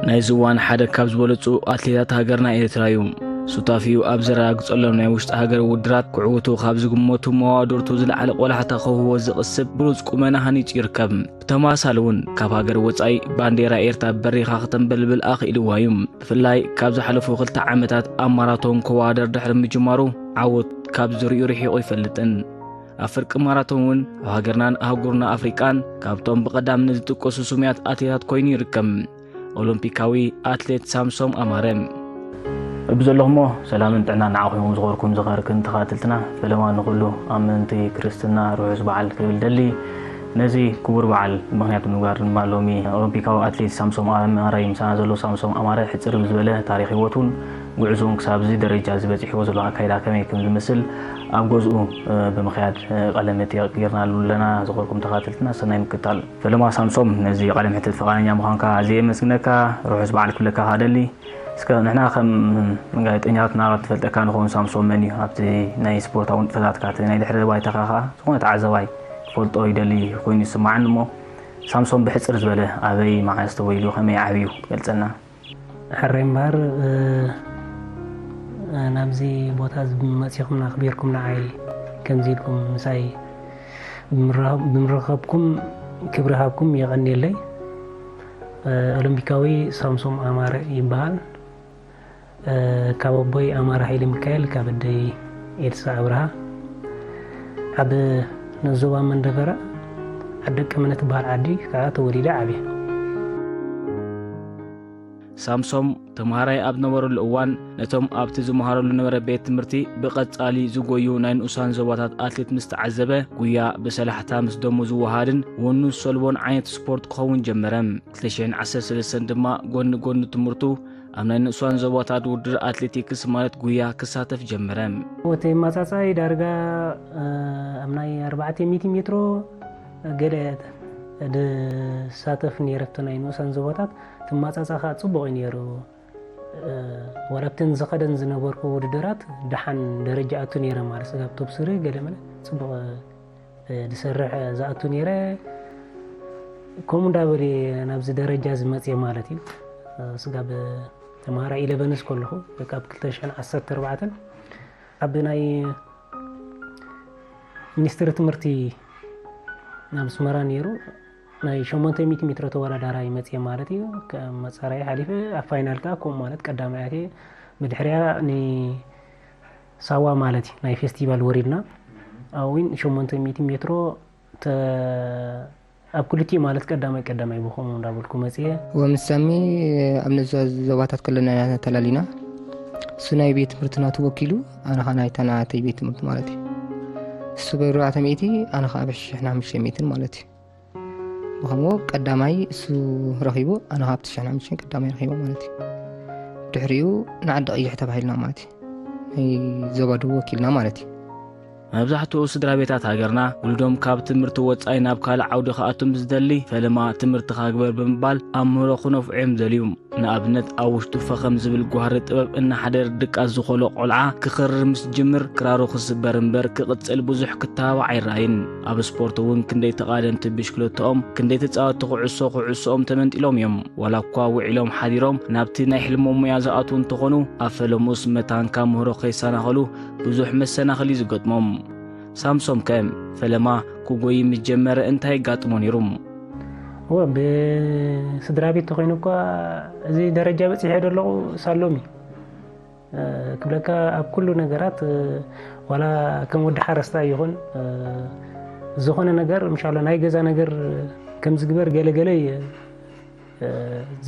ናይዚ እዋን ሓደ ካብ ዝበለጹ ኣትሌታት ሃገርና ኤርትራ እዩ። ሱታፊኡ ኣብ ዘረጋግጸሎም ናይ ውሽጢ ሃገር ውድድራት ክዕውቱ ካብ ዝግመቱ መዋድርቱ ዝለዓለ ቆላሕታ ክህቦ ዝቕስብ ብሉጽ ቁመና ሃኒጹ ይርከብ። ብተመሳሳሊ እውን ካብ ሃገር ወጻኢ ባንዴራ ኤርትራ በሪኻ ክተንበልብል ኣኽኢልዋ እዩ። ብፍላይ ካብ ዝሓለፉ ክልተ ዓመታት ኣብ ማራቶን ክወዳደር ድሕሪ ምጅማሩ ዓወት ካብ ዝርእዩ ርሒቑ ኣይፈልጥን። ኣብ ፍርቂ ማራቶን እውን ኣብ ሃገርናን ኣህጉርና ኣፍሪቃን ካብቶም ብቐዳምነት ዝጥቀሱ ስሙያት ኣትሌታት ኮይኑ ይርከብ። ኦሎምፒካዊ ኣትሌት ሳምሶም ኣማረ። ብዘለኹሞ ሰላምን ጥዕናን ንዓኹም ይኹን። ዝኸበርኩም ዝኸበርክን ተኸታተልትና፣ ፈለማ ንኹሉ ኣመንቲ ክርስትና ርሑስ በዓል ክብል ደሊ። ነዚ ክቡር በዓል ምኽንያት ብምግባር ድማ ሎሚ ኦሎምፒካዊ ኣትሌት ሳምሶም ኣማረ እዩ ምሳና ዘሎ። ሳምሶም ኣማረ ሕጽር ብዝበለ ታሪኽ ህይወቱን ጉዕዞን ክሳብ እዚ ደረጃ እዚ በጺሕዎ ዘሎ ኣካይዳ ከመይ ከም ዝመስል ኣብ ገዝኡ፣ እ፣ ብምኽያድ፣ እ፣ ቃለ መጠይቕ ጌርናሉ ኣለና። ዝኸበርኩም ተኸታተልትና ሰናይ ምክታል። ፈለማ ሳምሶም፣ ነዚ ቃለ መሕትት ፍቓደኛ ምዃንካ ኣዝየ የመስግነካ። ርሑስ በዓል ክብለካ ከኣ ደሊ። እስከ ንሕና ከም ጋዜጠኛታት ምናልባት ንፈልጠካ ንኸውን ሳምሶም መን እዩ? ኣብቲ ናይ ስፖርታዊ ንጥፈታትካ፣ እቲ ናይ ድሕረ ባይታኻ ከኣ ዝኾነ ተዓዛባይ ክፈልጦ ይደሊ ኮይኑ ይስምዓኒ እሞ፣ ሳምሶም ብሕጽር ዝበለ ኣበይ፣ መዓስ ተወሊዱ፣ ከመይ ዓብዩ ክትገልጸልና? ሕራይ እምበኣር፣ እ፣ እ፣ ናብዚ ቦታ እዚ መጺኹምና ኣኽቢርኩም ንዓይ ከምዚ ኢልኩም ምሳይ ብምራ-፣ ብምርኻብኩም ክብሪ ሃብኩም የቐንየለይ። እ፣ ኦሎምፒካዊ ሳምሶም ኣማረ ይበሃል። እ፣ ካብ ኣቦይ ኣማረ ሃይለ ሚካኤል፣ ካብ ኣደይ ኤልሳ ኣብርሃ፣ ኣብ ንዞባ መንደፈራ ዓዲ ደቀምነ ትበሃል ዓዲ ከኣ ተወሊደ ዓብየ። ሳምሶም ተምሃራይ ኣብ ነበረሉ እዋን፣ ነቶም ኣብቲ ዝመሃረሉ ነበረ ቤት ትምህርቲ ብቐጻሊ ዝጎዩ ናይ ንኡሳን ዞባታት ኣትሌት ምስ ተዓዘበ፣ ጉያ ብሰላሕታ ምስ ደሙ ዝወሃድን ወኑ ዝሰልቦን ዓይነት ስፖርት ክኸውን ጀመረ። ክልተ ሽሕን ዓሰርተ ሰለስተን ድማ ጎኒ ጎኒ ትምህርቱ ኣብ ናይ ንኡሳን ዞባታት ውድድር ኣትሌቲክስ ማለት ጉያ ክሳተፍ ጀመረ። እቲ መጻጻይ ዳርጋ፣ እ፣ ኣብ ናይ ኣርባዕተ ሚእቲ ሜትሮ ገለ ድሳተፍ ነይረ፣ ኣብቲ ናይ ንኡሳን ዞባታት። እቲ መጻጻ ከኣ ጽቡቕ እዩ ነይሩ። እ፣ ዋላ ኣብተን ዝኸደን ዝነበርኩ ውድድራት ደሓን ደረጃ ኣቱ ነይረ ማለት፣ ስጋብ ቶፕ ስሪ ገለ መለ ጽቡቕ፣ እ፣ ዝሰርሕ ዝኣቱ ነይረ። ከምኡ እንዳበለ ናብዚ ደረጃ ዝመጽእ ማለት እዩ። እ፣ ስጋብ ተምሃራይ ኢለቨንስ ከለኹ፣ ደቂ ኣብ ክልተ ሽሕን ዓሰርተ ኣርባዕተን ኣብ ናይ ሚኒስትሪ ትምህርቲ ናብ ኣስመራ ነይሩ። ናይ ሸሞንተ ሚእቲ ሜትሮ ተወዳዳራይ መጽየ ማለት እዩ። ከም መጻረዪ ሓሊፈ፣ ኣብ ፋይናል ከኣ ከምኡ ማለት ቀዳማይ ኣትየ። ብድሕሪያ ንሳዋ ማለት እዩ፣ ናይ ፌስቲቫል ወሪድና። ኣብኡ እውን ሸሞንተ ሚእቲ ሜትሮ ተ-፣ ኣብ ክልቲኡ ማለት ቀዳማይ ቀዳማይ ብኸምኡ እንዳበልኩ መጽየ። ወምሳሚ ኣብ ነዛ ዞባታት ከለና ኢና ተላሊና። እሱ ናይ ቤት ትምህርትና ተወኪሉ፣ ኣነ ኸኣ ናይታ ናተይ ቤት ትምህርቲ ማለት እዩ። እሱ ብኣርባዕተ ሚእቲ፣ ኣነ ኸኣ ብሽሕን ሓሙሽተ ሚእትን ማለት እዩ። ብኸምኡ ቀዳማይ እሱ ረኺቡ፣ ኣነ ኸኣ ብትሽዓን ሓሙሽተን ቀዳማይ ረኺቡ ማለት እዩ። ድሕሪኡ ንዓዲ ቀይሕ ተባሂልና ማለት እዩ። ናይ ዞባ ደቡብ ወኪልና ማለት እዩ። መብዛሕትኡ ስድራ ቤታት ሃገርና ውሉዶም ካብ ትምህርቲ ወጻኢ ናብ ካልእ ዓውዲ ክኣቱ ምስ ዝደሊ፣ ፈለማ ትምህርትኻ ግበር ብምባል ኣምህሮ ክነፍዑ እዮም ዝደልዩ። ንኣብነት፣ ኣብ ውሽጡ ፈኸም ዝብል ጓህሪ ጥበብ እናሓደረ ድቃስ ዝኾሎ ቆልዓ ክኽርር ምስ ዝጅምር፣ ክራሩ ክስበር እምበር ክቕጽል ብዙሕ ክተባባዕ ኣይረኣይን። ኣብ ስፖርት እውን ክንደይ ተቓደምቲ ብሽክለትኦም፣ ክንደይ ተጻወትቲ ኩዕሶ ኩዕሶኦም ተመንጢሎም እዮም። ዋላ እኳ ውዒሎም ሓዲሮም ናብቲ ናይ ሕልሞም ሞያ ዝኣትዉ እንተኾኑ፣ ኣብ ፈለምኡስ መታን ካብ ምህሮ ከይሰናኸሉ ብዙሕ መሰናኽል እዩ ዝገጥሞም። ሳምሶም ከ ፈለማ ክጎዪ ምስ ጀመረ እንታይ የጋጥሞ ነይሩ? እወ፣ ብስድራ ቤት ተኾይኑ እኳ እዚ ደረጃ በጺሐ ዘለኹ ሳሎም እዩ። እ፣ ክብለካ ኣብ ኩሉ ነገራት፣ እ፣ ዋላ ከም ወዲ ሓረስታይ ይኹን፣ እ፣ ዝኾነ ነገር ምሻሎ ናይ ገዛ ነገር ከም ዝግበር ገለ ገለ የ-፣ እ፣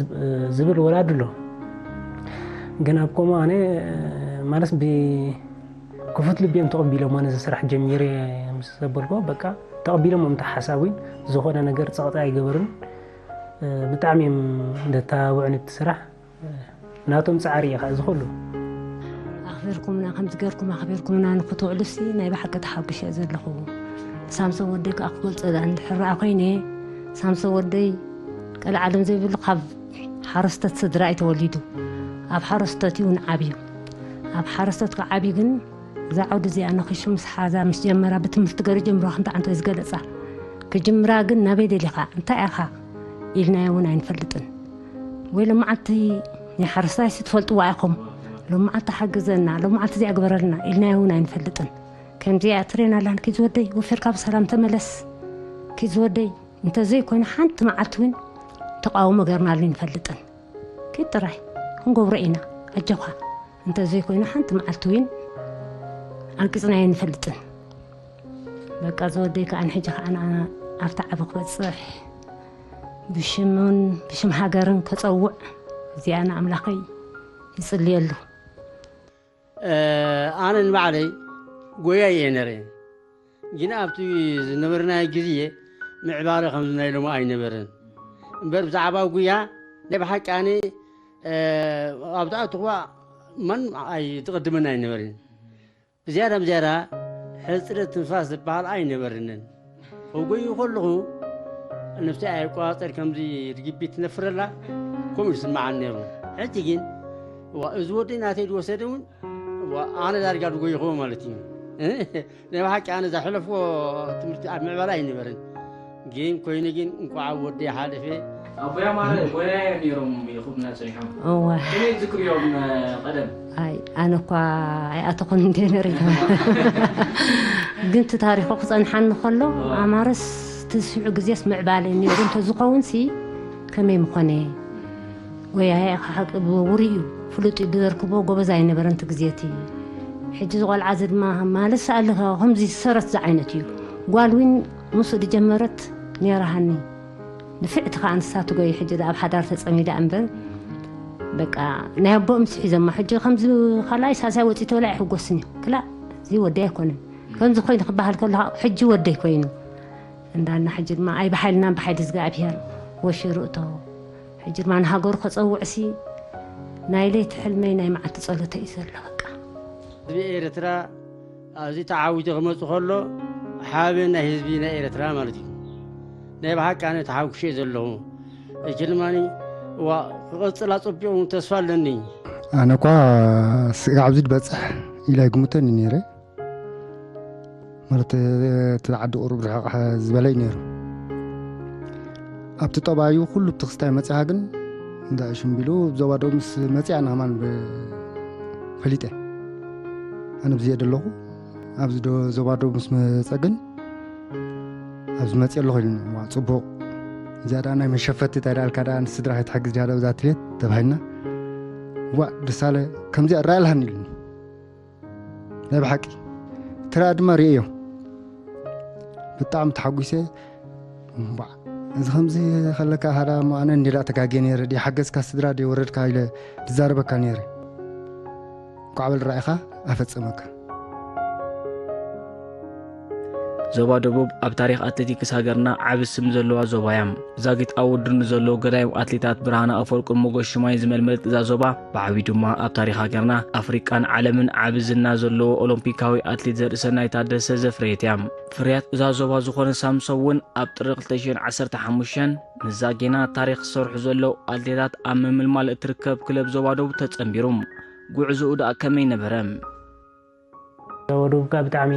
ዝብ-፣ እ፣ ዝብል ወላዲ ኣሎ። ግን ኣብ ከምኡ ኣነ፣ እ፣ ማለት ብክፉት ልቢ እዮም ተቐቢሎሞ ነዚ ስራሕ ጀሚረ ምስ ዘበልኩ፣ በቃ ተቐቢሎሞ እቲ ሓሳብ እውን ዝኾነ ነገር ጸቕጢ ኣይገበሩን። እ፣ ብጣዕሚ እዮም ዘተባብዑኒ እቲ ስራሕ። ናቶም ጻዕሪ እዩ ኸኣ እዚ ኹሉ። ኣኽቢርኩምና፣ ከምዚ ጌርኩም ኣኽቢርኩምና ንኽትውዕሉሲ ናይ ብሓቂ ተሓጒሰ እየ ዘለኹ። ሳምሶን ወደይ ከኣ ክገልጾ ደኣ እንድሕር ደኣ ኮይነ፣ ሳምሶን ወደይ ቀልዓለም ዘይብሉ ካብ ሓረስቶት ስድራ እዩ ተወሊዱ። ኣብ ሓረስቶት እዩ እውን ዓብዩ። ኣብ ሓረስቶት ክዓብዩ ግን እዛ ዓውዲ እዚኣ ነኺሱ ምስ ሓዛ ምስ ጀመራ ብትምህርቲ ገሩ ጀምሮ ከምቲ ዓንቶ ዝገለጻ ክጅምራ ግን ናበይ ደሊኻ እንታይ ኢኻ ኢልናዮ እውን ኣይንፈልጥን። ወይ ሎመዓልቲ ናይ ሓረስታይ ሲ ትፈልጥዋ ኢኹም፣ ሎመዓልቲ ሓግዘና፣ ሎመዓልቲ እዚኣ ግበረልና ኢልናዮ እውን ኣይንፈልጥን። ከምዚኣ ትሬን ኣላን ኪድ ዝወደይ ወፊርካ ብሰላም ተመለስ፣ ኪድ ዝወደይ እንተዘይኮይኑ ሓንቲ መዓልቲ እውን ተቃውሞ ገርናሉ ኣይንፈልጥን። ኪድ ጥራይ ክንገብሮ ኢና፣ ኣጆኻ። እንተዘይኮይኑ ሓንቲ መዓልቲ እውን ኣንቂጽናዮ ኣይንፈልጥን። በቃ ዝወደይ ከዓ ንሕጂ ከዓ ንኣና ኣብቲ ዓቢ ክበጽሕ ብሽምን ብሽም ሃገርን ከጸውዕ እዚኣ ንኣምላኸይ ይጽልየሉ። ኣነ ንባዕለይ ጎያይ እየ ነረ። ግን ኣብቲ ዝነበርናዮ ግዜ ምዕባለ ከምዚ ናይ ሎሚ ኣይነበረን። እምበር ብዛዕባ ጉያ ናይ ብሓቂ ኣነ ኣብቲ ኣትኹዋ መን ኣይትቕድመን ኣይነበርን። ብዝያዳ ብዝያዳ ሕፅረት ትንፋስ ዝበሃል ኣይነበርንን። ክጎዩ ከለኹ ነፍሲ ኣይቆፃፀር ከምዚ ርግቢት ትነፍረላ ከምኡ ይስምዓኒ ነይሩ። ሕጂ ግን ዋ፣ እዚ ወደይ ናተይ ዝወሰደ እውን ዋ፣ ኣነ ዳርጋ ዝጎይኹዎ ማለት እዩ። ናይ ብሓቂ ኣነ ዘሕለፍዎ ትምህርቲ ኣብ ምዕባለ ኣይነበርን። ግን ኮይኑ ግን እንኳዕ ወደይ ሓለፈ። ኣቦይ ኣማረ ጎያየ ነይሮም ይኹብና ፀኒሖም። እወ። ከመይ ትዝክርዮም ቀደም? ኣይ ኣነ እኳ ኣይኣተኹን እንደ ነረ። ግን እቲ ታሪኹ ክፀንሓኒ ከሎ ኣማረስ እቲ ሽዑ ግዜስ ምዕባለ ነይሩ እንተዝኸውን ሲ ከመይ ምኾነ። ጎያየ ኢኻ ሓቂ ብውሩ እዩ ፍሉጥ እዩ ብዘርክቦ ጎበዝ ኣይነበረን እቲ ግዜ እቲ። ሕጂ ዝቆልዓ እዚ ድማ ማለት ኣለካ ከምዚ ሰረት ዝዓይነት እዩ። ጓል ዊን ምስኡ ዝጀመረት ነይራ ሃኒ። ንፍዕቲ ከዓ ንሳ ትጎይ ሕጂ ኣብ ሓዳር ተፀሚዳ እምበር በቃ ናይ ኣቦኦም ስሒዞማ ሕጂ ከምዚ ካልኣይ ሳልሳይ ወፂ ተበላ ኣይሕጎስን እዩ ክላእ እዚ ወደይ ኣይኮነን ከምዚ ኮይኑ ክበሃል ከሎ ከዓ ሕጂ ወደይ ኮይኑ እንዳና ሕጂ ድማ ኣይ ብሓይልናን ብሓይሊ እግዚኣብሔር ወሽሩ እቶ ሕጂ ድማ ንሃገሩ ከፀውዕሲ ናይ ለይቲ ሕልመይ ናይ መዓልቲ ፀሎተይ እዩ ዘሎ በቃ። ህዝቢ ኤርትራ ኣብዚ ተዓዊቱ ክመፅእ ከሎ ሓበን ናይ ህዝቢ ናይ ኤርትራ ማለት እዩ። ናይ ብሓቂ ኣነ ተሓጉሸ ዘለኹ። ሕጂ ድማ ዋ ክቐፅል ኣፀቢቑ ተስፋ ኣለኒ። ኣነ እኳ ስጋዕ ኣብዚ ዝበፅሕ ኢለ ኣይግምቶን እዩ ነይረ። ማለት እቲ ዓዲ ቁሩብ ርሕቕ ዝበለ እዩ ነይሩ። ኣብቲ ጠባዩ ኩሉ ብቲ ክስታይ መፂኻ ግን እንዳ ሽምቢሉ ዞባ ዶ ምስ መፂኣ ንኸማን ፈሊጠ ኣነ ብዚአ ደለኹ ኣብዚ ዶ ዞባ ዶ ምስ መፀ ግን ኣብዚ መፂ ኣለኹ ኢሉኒ ዋ ፅቡቕ እዚኣ ደኣ ናይ መሸፈቲ እንታይ ደኣልካ ደኣ ንስድራ ከይትሕግዝ ድያ ደኣ ብዛ ትቤት ተባሂልና ዋ ደሳለ ከምዚኣ ራእልሃኒ ኢሉኒ ናይ ብሓቂ ትረኣ ድማ ርእዮ ብጣዕሚ ተሓጒሰ እምባዕ እዚ ከምዚ ከለካ ሃዳ እሞ ኣነ እንዴላ ተጋግየ ነይረ ድየ ሓገዝካ ስድራ ድየ ወረድካ ኢለ ድዛረበካ ነይረ እንኳዕ በል ራኢኻ ኣፈጸመካ ዞባ ደቡብ ኣብ ታሪኽ ኣትሌቲክስ ሃገርና ዓቢ ስም ዘለዋ ዞባ እያ። ዛጊት ኣወዱኒ ዘሎ ገዳይም ኣትሌታት ብርሃነ ኣፈወርቅን ሞጎስ ሽማይን ዝመልመለት እዛ ዞባ ብዓብዩ ድማ ኣብ ታሪኽ ሃገርና፣ ኣፍሪቃን ዓለምን ዓቢ ዝና ዘለዎ ኦሎምፒካዊ ኣትሌት ዘርእሰናይ ታደሰ ዘፍረየት እያ። ፍርያት እዛ ዞባ ዝኾነ ሳምሶም እውን ኣብ ጥሪ ክልተ ሽሕን ዓሰርተ ሓሙሽተን ንዛ ጌና ታሪኽ ዝሰርሑ ዘለዉ ኣትሌታት ኣብ ምምልማል እትርከብ ክለብ ዞባ ደቡብ ተጸንቢሩ። ጉዕዞኡ ደኣ ከመይ ነበረ? ወደብ ከዓ ብጣዕሚ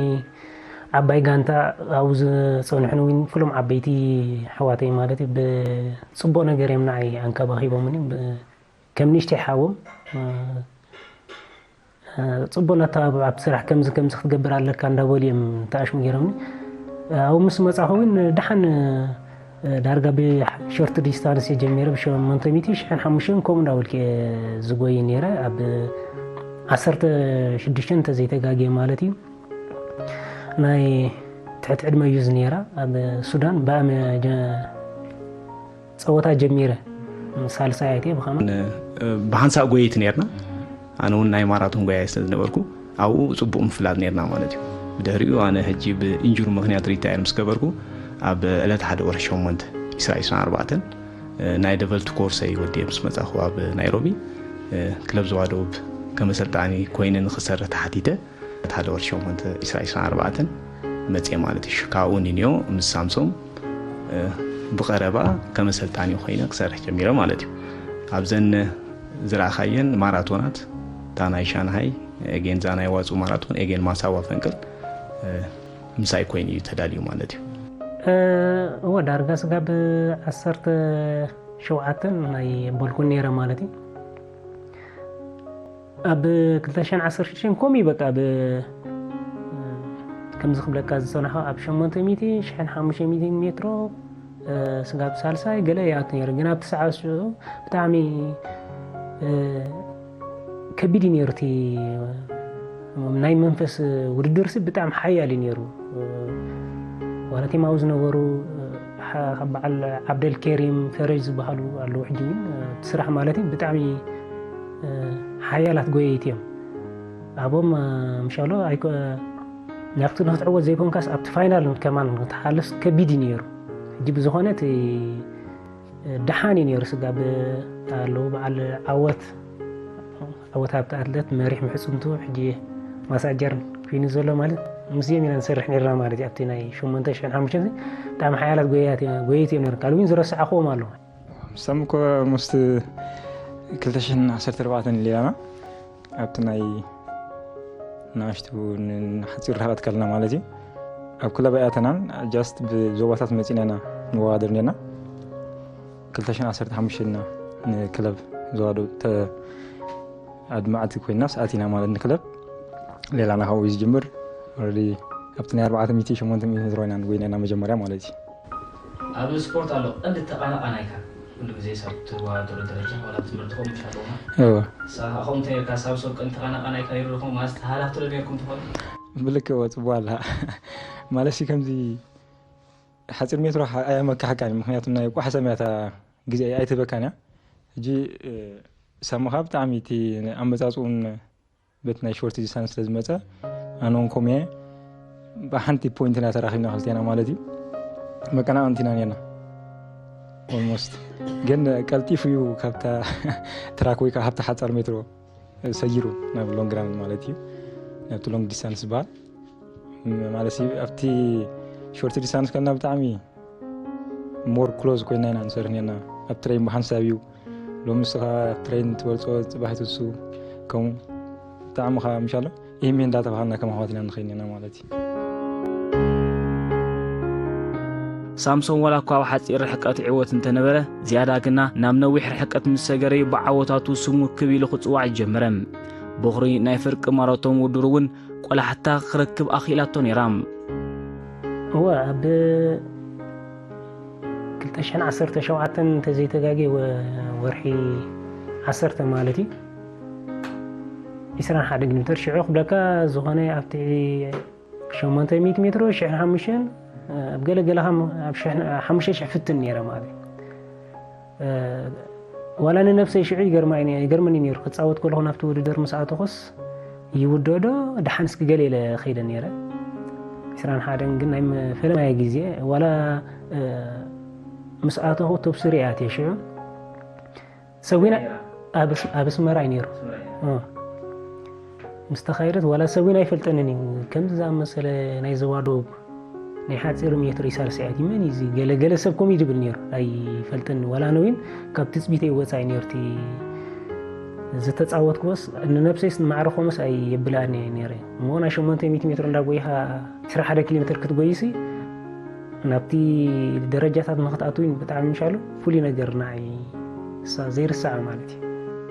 ዓባይ ጋንታ ኣብኡ ዝፀንሑን እውን ኩሎም ዓበይቲ ኣሕዋተይ ማለት እዩ ብፅቡቅ ነገር እዮም ንዓይ ኣንከባኺቦምኒ ከም ንእሽተይ ሓዎም ፅቡቅ ናተባብዑ ኣብቲ ስራሕ ከምዚ ከምዚ ክትገብር ኣለካ እንዳበሉ እዮም ተኣሽሙ ገይሮምኒ ኣብኡ ምስ መፃኹ እውን ደሓን ዳርጋ ብሾርት ዲስታንስ እየ ጀሚረ ብ800 ሽሕን ሓሙሽተን ከምኡ እንዳበልኩ እየ ዝጎይ ነይረ ኣብ ዓሰርተ ሽዱሽተ እንተዘይተጋግየ ማለት እዩ ናይ ትሕቲ ዕድመ ዩዝ ነይራ ኣብ ሱዳን ብኣመ ጸወታ ጀሚረ ሳልሳይ እየ ብኸመ ብሓንሳእ ጎየይቲ ነርና ኣነ እውን ናይ ማራቶን ጎያይ ስለ ዝነበርኩ ኣብኡ ፅቡቕ ምፍላጥ ነርና ማለት እዩ። ብድሕሪኡ ኣነ ሕጂ ብኢንጁሪ ምኽንያት ሪታየር ምስ ገበርኩ ኣብ ዕለት ሓደ ወርሒ ሸሞንተ ዒስራ ዒስራን ኣርባዕተን ናይ ደቨልት ኮርሰይ ወዲየ ምስ መፃኹ ኣብ ናይሮቢ ክለብ ዞባ ደቡብ ከም ኣሰልጣኒ ኮይነ ንኽሰርሕ ተሓቲተ ዕለት ሓደ ወርሒ ሸሞንተ ዒስራ ዒስራን ኣርባዕተን መፅየ ማለት እዩ። ካብኡ ኒንዮ ምስ ሳምሶም ብቐረባ ከም ኣሰልጣኒ ኮይነ ክሰርሕ ጀሚረ ማለት እዩ። ኣብዘን ዝረኣኻየን ማራቶናት እታ ናይ ሻንሃይ ኤጌን እዛ ናይ ዋጹ ማራቶን ኤጌን ማሳዋ ፈንቅል ምሳይ ኮይኑ እዩ ተዳልዩ ማለት እዩ። እወ ዳርጋ ስጋብ ዓሰርተ ሸውዓተን ናይ በልኩን ነይረ ማለት እዩ። ኣብ ክልተ ሽሕን ዓሰርተ ሽዱሽተን ከምኡ እዩ በቃ ብ-፣ ከምዚ ክብለካ ዝጸናሕኩ ኣብ ሸሞንተ ሚእቲ፣ ሽሕን ሓሙሽተ ሚእትን ሜትሮ፣ እ፣ ስጋብ ሳልሳይ ገለ ይኣቱ ነይሩ። ግን ኣብቲ ሰዓት ሽዑ ብጣዕሚ፣ እ፣ ከቢድ እዩ ነይሩ። እቲ ናይ መንፈስ ውድድር ሲ ብጣዕሚ ሓያል እዩ ነይሩ። ዋላ እቲም ኣብኡ ዝነበሩ፣ ሓ-፣ ካብ በዓል ዓብደል ኬሪም ፈረጅ ዝበሃሉ ኣለዉ። ሕጂ እውን እቲ ስራሕ ማለት እዩ ብጣዕሚ ሓያላት ጎየይቲ እዮም። ኣብኦም፣ ምሻሎ ኣይኮ-፣ ናብቲ ንክትዕወት ዘይኮንካስ ኣብቲ ፋይናል ከማን ክትሓልፍስ ከቢድ እዩ ነይሩ። ሕጂ ብዝኾነ እቲ ደሓን እዩ ነይሩ። ስጋብ ኣለዉ በዓል ዓወት፣ ዓወት ሃብተ ኣትለት መሪሕ ምሕጽንቱ ሕጂ ማሳጀር ኮይኑ ዘሎ ማለት ምስዚኦም ኢና ንሰርሕ ነርና ማለት እዩ። ኣብቲ ናይ ሸሞንተ ሽሕን ሓሙሽተን ብጣዕሚ ሓያላት ጎያት እዮም፣ ጎየይቲ እዮም ነይሮም። ካልእ እውን ዝረሳዕኽዎም ኣለዉ። ሳም እኮ ሞስት ክልተ ሽሕን ዓሰርተ ኣርባዕተን ሌላና ኣብቲ ናይ ንኣሽቱ ን-፣ ንሓፂር ርሕቐት ከለና ማለት እዩ። ኣብ ክለብ ኣይኣተናን፣ ጃስት ብዞባታት መፂና ኢና ንወዳደር ነርና። ክልተ ሽሕን ዓሰርተ ሓሙሽተ ኢና ንክለብ ዘዋዶ ተ-፣ ኣድማዕቲ ኮይናስ ኣቲና ማለት ንክለብ ሌላና ካብኡ እዩ ዝጅምር። ኦልሬዲ ኣብቲ ናይ ኣርባዕተ ሚእቲ ሸሞንተ ሚእቲ ሜትሮ ኢና ንጎይና ኢና መጀመርያ ማለት እዩ። ኣብ ስፖርት ኣሎ ቀንዲ ተቓናቓናይካ ኩሉ ግዜ ሳብ ትወዳደሮ ደረጃ ዋላ ኣብ ትምህርቲ ኾም ምሽ ኣለውና እወ። ሳኻኹም ተይርካ ሳብ ሰብ ቀንዲ ተቓናቓናይካ ይርኹም ማለት ተሃላፍቲ ዶ ነርኩም ትኾኑ? ብልክዕ እወ፣ ጽቡቕ ኣላ። ማለት ሲ ከምዚ ሓጺር ሜትሮ ሓ-፣ ኣያ መካሕካን፣ ምኽንያቱ ናይ ቋሕ ሰማያታ ግዜ ኣይትህበካን እያ። ሕጂ፣ እ፣ ሳሙኻ ብጣዕሚ እቲ ኣመጻጽኡን በቲ ናይ ሾርት ዲስታንስ ስለ ዝመጸ ኣነ እውን ኮሜ ብሓንቲ ፖይንት ኢና ተራኺብና ክልቴና ማለት እዩ። መቀናቕንቲ ኢና ነርና ኦልሞስት። ግን ቀልጢፉ እዩ ካብታ ትራክ ወይ ከዓ ካብታ ሓጻር ሜትሮ ሰጊሩ ናብ ሎንግ ራን ማለት እዩ። ናብቲ ሎንግ ዲስታንስ ዝበሃል ማለት እዩ። ኣብቲ ሾርት ዲስታንስ ከለና ብጣዕሚ ሞር ክሎዝ ኮይና ኢና ንሰርሕ ነርና። ኣብ ትሬን ብሓንሳብ እዩ። ሎሚ ንስኻ ኣብ ትሬን ትበልጾ፣ ጽባሕ ትሱ፣ ከምኡ ብጣዕሚ ኸኣ ምሻሎ ኢህሜ እንዳተባሃልና ከም ኣሕዋት ኢና ንኸይድ ነርና ማለት እዩ። ሳምሶን ዋላ እኳ ኣብ ሓጺር ርሕቀት ይዕወት እንተነበረ፣ ዝያዳ ግና ናብ ነዊሕ ርሕቀት ምስ ሰገረ እዩ ብዓወታቱ ስሙ ክብ ኢሉ ክጽዋዕ ዝጀመረ። ቦኽሪ ናይ ፍርቂ ማራቶን ውድድሩ እውን ቆላሕታ ክረክብ ኣኽኢላቶ ነይራ። እወ፣ ኣብ ክልተ ሽሕን ዓሰርተ ሸውዓተን እንተዘይተጋግየ ወ-፣ ወርሒ ዓሰርተ ማለት እዩ፣ ዕስራን ሓደን ኪሎ ሜትር ሽዑ ክብለካ ዝኾነ ኣብቲ ሸሞንተ ሚእቲ ሜትሮ ሽሕን ሓሙሽተን ኣብ ገለ ገለ ከም ኣብ ሽሕን፣ ሓሙሽተ ሽሕ ፍትን ነይረ ማለት እዩ። እ፣ ዋላ ንነብሰይ ሽዑ ይገርማ እዩ፣ ይገርመኒ ነይሩ። ክጻወት ከለኹ ናብቲ ውድድር ምስ ኣተኹስ ይውድኦ ዶ ደሓን እስኪ ገለ ኢለ ከይደ ነይረ። ዕስራን ሓደን ግን ናይ መ-፣ ፈለማይ ግዜ ዋላ፣ እ፣ ምስ ኣተኹ ቶፕ ስሪ እያ እትየ ሽዑ። ሰዊና ኣብ ኣስ-፣ ኣብ ኣስመራ እዩ ነይሩ። ኣስመራ እዩ። እ። ምስ ተኻየደት ዋላ ሰብ እውን ኣይፈልጠንን እዩ። ከምዚ ዝኣመሰለ ናይ ዞባ ደቡብ ናይ ሓፂር ሜትሮ ይሳልሰያት እዩ። መን እዩ እዚ? ገለ፣ ገለ ሰብ ከምኡ እዩ ዝብል ነይሩ። ኣይፈልጠኒ። ዋላ ኣነ እውን ካብ ትፅቢተይ ወፃኢ ነይሩ እቲ ዝተፃወትኩዎስ፣ ንነብሰይስ ንማዕረ ከምኡስ ኣየብልኣኒ እየ ነይረ። እሞ ናይ ሸሞንተ ሚእቲ ሜትሮ እንዳጎይኻ ዕስራ ሓደ ኪሎ ሜትር ክትጎይሲ ናብቲ ደረጃታት ንኽትኣትው እውን ብጣዕሚ ምሻሉ ፍሉይ ነገር ንዓይ እሳ ዘይርሳዕ ማለት እዩ።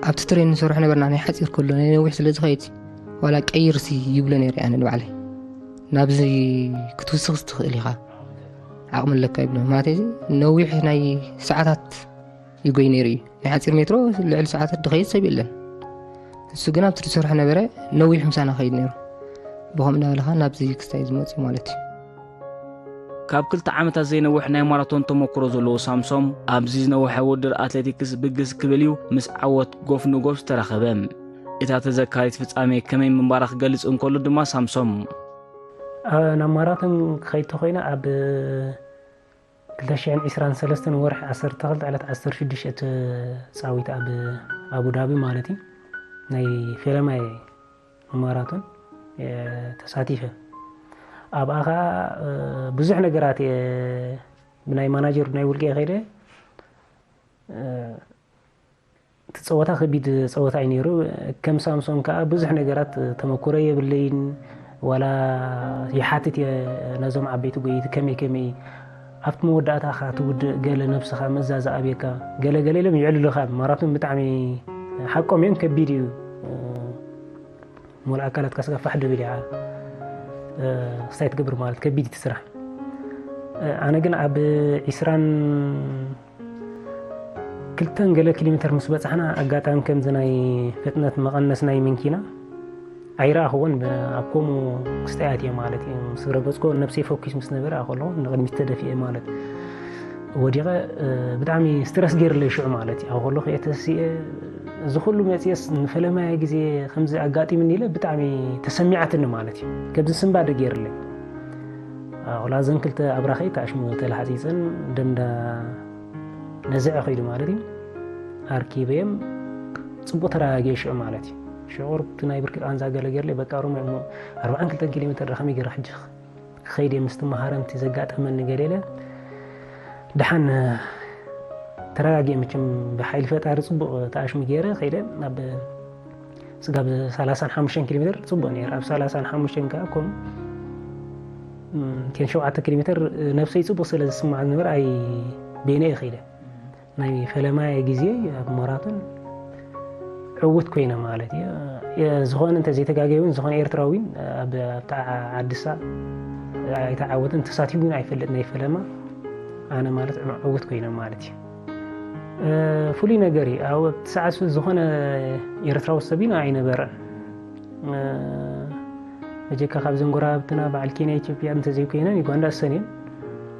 ኣብቲ ትሬን ንሰርሖ ነበርና፣ ናይ ሓፂር ከሎ ናይ ነዊሕ ስለ ዝኸይድ ዋላ ቀይርሲ ይብሎ ነይረ ኣነ ንባዕለይ። ናብዚ ክትውስኽ ትኽእል ኢኻ፣ ዓቕሚ ኣለካ ይብሎ። ማለት ነዊሕ ናይ ሰዓታት ይጎይ ነይሩ እዩ። ናይ ሓፂር ሜትሮ ልዕሊ ሰዓታት ድኸይድ ሰብ የለን። እሱ ግን ኣብቲ ዝሰርሖ ነበረ፣ ነዊሕ ምሳና ኸይድ ነይሩ። ብኸምኡ እናበልኻ ናብዚ ክስታይ ዝመፅእ ማለት እዩ። ካብ ክልተ ዓመታት ዘይነውሕ ናይ ማራቶን ተመክሮ ዘለዎ ሳምሶም፣ ኣብዚ ዝነውሐ ውድድር ኣትሌቲክስ ብግስ ክብል እዩ ምስ ዓወት ጎፍ ንጎፍ ዝተራኸበ። እታ ተዘካሪት ፍጻሜ ከመይ ምንባራ ክገልጽ እንከሎ ድማ ሳምሶም፣ ኣ፣ ናብ ማራቶን ክኸይድ ተኾይነ ኣብ ክልተ ሽሕን ዕስራን ሰለስተን ወርሒ ዓሰርተ ክልተ ዕለት ዓሰርተ ሽዱሽተ ተጻዊተ ኣብ ኣቡዳቢ ማለት እዩ። ናይ ፈለማይ ማራቶን፣ እ፣ ተሳቲፈ። ኣብኣ ኸኣ፣ እ፣ ብዙሕ ነገራት እየ ብናይ ማናጀር ብናይ ውልቀ ከይደ፣ እ፣ እቲ ጸወታ ከቢድ ጸወታ እዩ ነይሩ። ከም ሳምሶን ከኣ ብዙሕ ነገራት ተመኩሮ የብለይን። ዋላ ይሓትት እየ ነዞም ዓበይቲ ጎየይቲ ከመይ ከመይ ኣብቲ መወዳእታ ኻ ትውድእ፣ ገለ ነብስኻ መዛዛ ኣብየካ፣ ገለ ገለ ኢሎም ይዕልሉኻ። ማራቶን ብጣዕሚ ሓቆም እዮም፣ ከቢድ እዩ። ሙሉ ኣካላትካ ስጋ ፋሕ ድብል ኢኻ፣ ክስታይ ትገብር ማለት ከቢድ እቲ ስራሕ። ኣነ ግን ኣብ ዒስራን ክልተን ገለ ኪሎ ሜትር ምስ በጻሕና፣ ኣጋጣሚ ከምዚ ናይ ፍጥነት መቐነስ ናይ መንኪና ኣይረኣኽዎን። ብ-፣ ኣብ ከምኡ ክስታያት እየ ማለት እዩ። ምስ ረገጽኮ ነብሰይ ፎኪስ ምስ ነበረ፣ ኣብ ከለኹ ንቕድሚት ተደፊኤ ማለት ወዲቐ፣ እ፣ ብጣዕሚ ስትረስ ገይርለይ ሽዑ ማለት እዩ። ኣብ ከለኹ እየ ተሲኤ፣ እዚ ኩሉ መጽኤስ ንፈለማይ ግዜ ከምዚ ኣጋጢምኒ ኢለ ብጣዕሚ ተሰሚዓትኒ ማለት እዩ። ከምዚ ስንባደ ገይርለይ። ኣኹላ እዘን ክልተ ኣብራኸይ ተኣሽሙ ተላሓፂፀን ደምዳ ነዝዐ ከይዱ ማለት እዩ። ኣርኪበዮም ጽቡቕ ተረጋጊኤ ሽዑ ማለት እዩ። ሽዑ ቁሩብ እቲ ናይ ብርኪ ቃንዛ ገለ ገይርለይ፣ በቃ ሮም እሞ ኣርባዓን ክልተን ኪሎ ሜትር ዳ ከመይ ገይረ ሕጂ ክኸይድ እየ ምስቲ መሃረምቲ ዘጋጠመኒ ገለ ኢለ ደሓን ተረጋጊኤ፣ መቸም ብሓይሊ ፈጣሪ ጽቡቕ ተኣሽሙ ገይረ ከይደ ናብ ስጋብ ሰላሳን ሓሙሽተን ኪሎ ሜትር ጽቡቕ ነይረ። ኣብ ሰላሳን ሓሙሽተን ከኣ ከምኡ፣ እም፣ ቴን ሸውዓተ ኪሎ ሜትር ነብሰይ ጽቡቕ ስለ ዝስማዕ ዝነበረ ኣይ በይነ እየ ከይደ። ናይ ፈለማይ ግዜ ኣብ ማራቶን ዕዉት ኮይነ ማለት እዩ። የ-፣ ዝኾነ እንተ ዘይተጋገየ እውን፣ ዝኾነ ኤርትራዊ እውን ኣብ፣ ኣብታ ዓድሳ ኣይተዓወተን፣ ተሳቲፉ እውን ኣይፈልጥ ናይ ፈለማ። ኣነ ማለት ዕዉት ኮይነ ማለት እዩ። እ፣ ፍሉይ ነገር እዩ። ኣብ እቲ ሰዓት እሱ ዝኾነ ኤርትራዊ ሰብ እውን ኣይነበረን። እ፣ በጀካ ካብዘን ጎረባብትና በዓል ኬንያ፣ ኢትዮጵያ እንተዘይኮይነን፣ ዩጋንዳ እሰን እየን።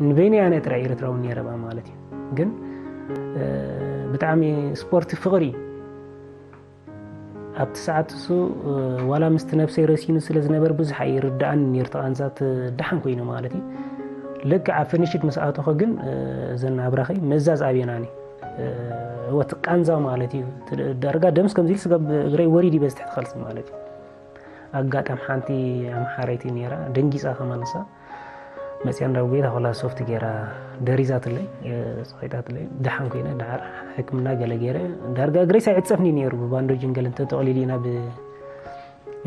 ንበይነይ ኣነ ጥራይ ኤርትራዊ ነይረ ብኣ ማለት እዩ። ግን፣ እ፣ ብጣዕሚ ስፖርት ፍቕሪ እዩ። ኣብቲ ሰዓት እሱ፣ እ፣ ዋላ ምስቲ ነብሰይ ረሲኑ ስለ ዝነበር ብዙሕ ኣይርድኣን ነይሩ፣ ተቓንዛት ደሓን ኮይኑ ማለት እዩ። ልክዕ ኣብ ፍኒሽድ ምስ ኣተኹ ግን፣ እ፣ እዘን ኣብራኸይ መዛዝ ኣብየናኒ። እ፣ እወ፣ እቲ ቃንዛ ማለት እዩ። እቲ ዳርጋ ደምስ ከምዚ ኢሉ ስጋብ እግረይ ወሪድ ይበዝ ትሕቲ ኸልሲ ማለት እዩ። ኣጋጣሚ ሓንቲ ኣምሓረይቲ ነይራ፣ ደንጊጻ ከማን ንሳ። መጽያ እንዳው ጌታ ኾላ ሶፍት ጌራ ደሪዛትለይ፣ እ፣ ጸቒጣትለይ። ደሓን ኮይነ፣ ደሓር ሕክምና ገለ ጌረ፣ ዳርጋ እግረይ ሳይዕጸፍኒ ነይሩ፣ ብባንዶጅን ገለ እንተጠቕሊሉ ኢና ብ-፣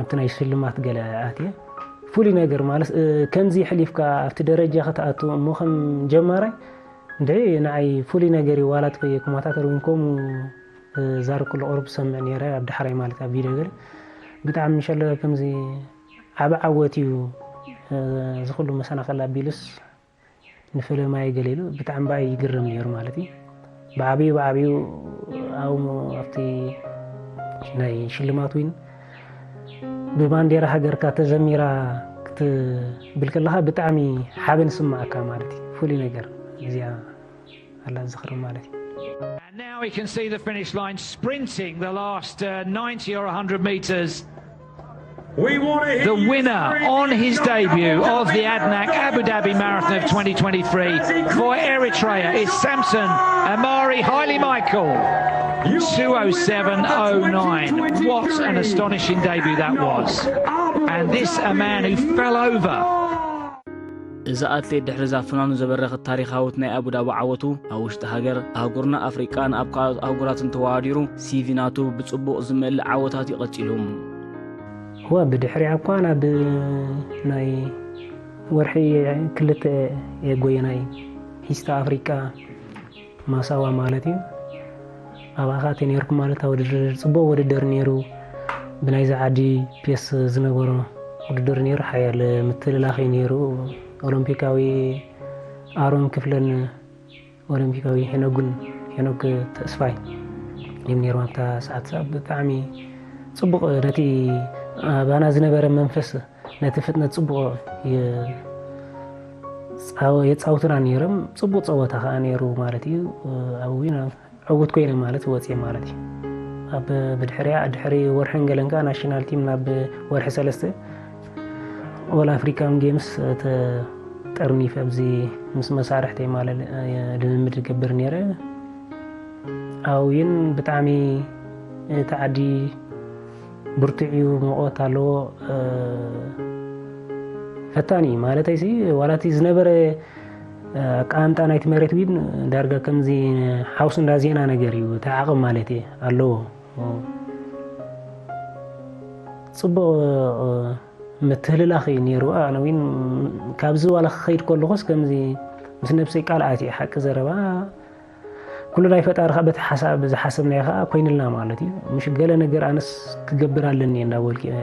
ኣብቲ ናይ ሽልማት ገለ ኣትየ። ፍሉይ ነገር ማለት፣ እ፣ ከምዚ ሕሊፍካ ኣብቲ ደረጃ ክትኣቱ እሞ ከም ጀማራይ፣ እንድዒ ንዓይ ፍሉይ ነገር እዩ፣ ዋላ ትኮየ ኮማታተር እውን ከምኡ፣ እ፣ ዛር ኩሉ ቁሩብ ዝሰምዕ ነይረ፣ ኣብ ዳሕራይ ማለት ኣብ ቪድዮ ገለ። ብጣዕሚ ሸለ ከምዚ ዓቢ ዓወት እዩ፣ እ፣ እዚ ኩሉ መሰናኸል ኣቢሉስ ንፈለማይ ገለ ኢሉ ብጣዕሚ ብኣይ ይግረም ነይሩ ማለት እዩ። ብዓብዩ፣ ብዓብዩ ኣብኡ ኣብቲ ናይ ሽልማት ዊን ብባንዴራ ሃገርካ ተዘሚራ ክትብል ከለኻ ብጣዕሚ ሓበን ስምዓካ ማለት እዩ። ፍሉይ ነገር እዚኣ ኣላ ዝኽሪ ማለት እዩ። And now he can see the finish line, sprinting the last uh, ninety or one hundred metres. We want to The winner on his debut of the ADNAC Abu Dhabi Marathon of twenty twenty-three for Eritrea is Samson Amari Haile Michael. two oh seven oh nine. What an astonishing debut that was. And this a man who fell over. እዚ ኣትሌት ድሕሪ እዛ ፍናኑ ዘበረኸት ታሪኻዊት ናይ ኣቡዳቢ ዓወቱ፣ ኣብ ውሽጢ ሃገር፣ ኣህጉርና ኣፍሪቃን ኣብ ካልኦት ኣህጉራትን ተወዳዲሩ፣ ሲቪ ናቱ ብጽቡቕ ዝመልእ ዓወታት እዩ ቀጺሉ። እወ፣ ብድሕሪኣ እኳ ናብ ናይ ወርሒ ክልተ እየ ጎየናይ ሂስታ ኣፍሪቃ ማሳዋ ማለት እዩ። ኣብኣ ኸኣ ተነይርኩ ማለት ኣብ ውድድር፣ ጽቡቕ ውድድር ነይሩ። ብናይዚ ዓዲ ፔስ ዝነበሮ ውድድር ነይሩ። ሓያል ምትልላኽ እዩ ነይሩ። ኦሎምፒካዊ ኣሮን ክፍለን ኦሎምፒካዊ ሄኖግን፣ ሄኖግ ተስፋይ እዮም ነይሮም ኣብታ ሰዓት። ብጣዕሚ ጽቡቕ፣ ነቲ ኣባና ዝነበረ መንፈስ፣ ነቲ ፍጥነት ጽቡቕ የ-፣ ጻወ-፣ የጻውቱና ነይሮም። ጽቡቕ ጸወታ ከኣ ነይሩ ማለት እዩ። ኣብኡ እውን ዕዉት ኮይነ ማለት ወጽየ ማለት እዩ። ኣብ ብድሕሪኣ፣ ድሕሪ ወርሕን ገለን ከኣ ናሽናል ቲም ናብ ወርሒ ሰለስተ ኦል ኣፍሪካን ጌምስ ተጠርኒፈ ኣብዚ ምስ መሳርሕተይ ማለት ልምምድ ይገብር ነይረ። ኣብኡ እውን ብጣዕሚ እቲ ዓዲ ብርቱዕ እዩ፣ ሙቐት ኣለዎ። ፈታኒ እዩ ማለተይሲ፣ ዋላ እቲ ዝነበረ ኣቀማምጣ ናይቲ መሬት እውን ዳርጋ ከምዚ ሓውሲ እንዳ ዜና ነገር እዩ፣ እቲ ዓቕም ማለት እየ ኣለዎ። ጽቡቕ ምትህልላኽ እዩ ነይሩ። ኣነ እውን ካብዚ ዋላ ክኸይድ ከለኹስ ከምዚ ምስ ነብሰይ ቃል ኣትየ ሓቂ ዘረባ ኩሉ ናይ ፈጣሪ ከዓ በቲ ሓሳብ ዝሓሰብናዮ ከዓ ኮይንልና ማለት እዩ። ምሽ ገለ ነገር ኣነስ ክገብር ኣለኒ እየ እንዳበልኩ እየ።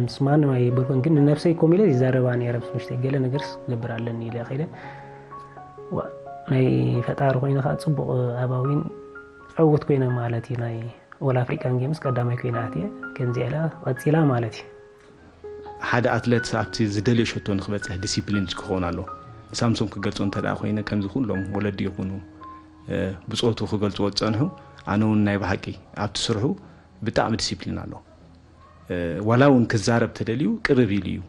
ምስ ማንም ኣይበልኩን፣ ግን ንነብሰይ ኮም ኢለ ይዛረባ ነይረ። ምስ ምሽተይ ገለ ነገርስ ክገብር ኣለኒ ኢለ ከይደ። ዋ፣ ናይ ፈጣሪ ኮይነ ከዓ ፅቡቕ ኣባዊን ዕውት ኮይነ ማለት እዩ። ናይ ኦል ኣፍሪካን ጌምስ ቀዳማይ ኮይነ ኣትየ። ከምዚኣ ኢላ ቀፂላ ማለት እዩ። ሓደ ኣትለት ኣብቲ ዝደልዮ ሸቶ ንክበፅሕ ዲሲፕሊን ክኸውን ኣሎ። ሳምሶም ክገልፆ እንተ ደኣ ኮይነ ከምዚ ኩሎም ወለዲ ይኹኑ ብፆቱ ክገልፅዎ ዝፀንሑ፣ ኣነ እውን ናይ ብሓቂ ኣብቲ ስርሑ ብጣዕሚ ዲሲፕሊን ኣሎ። ዋላ እውን ክዛረብ ተደልዩ ቅርብ ኢሉ እዩ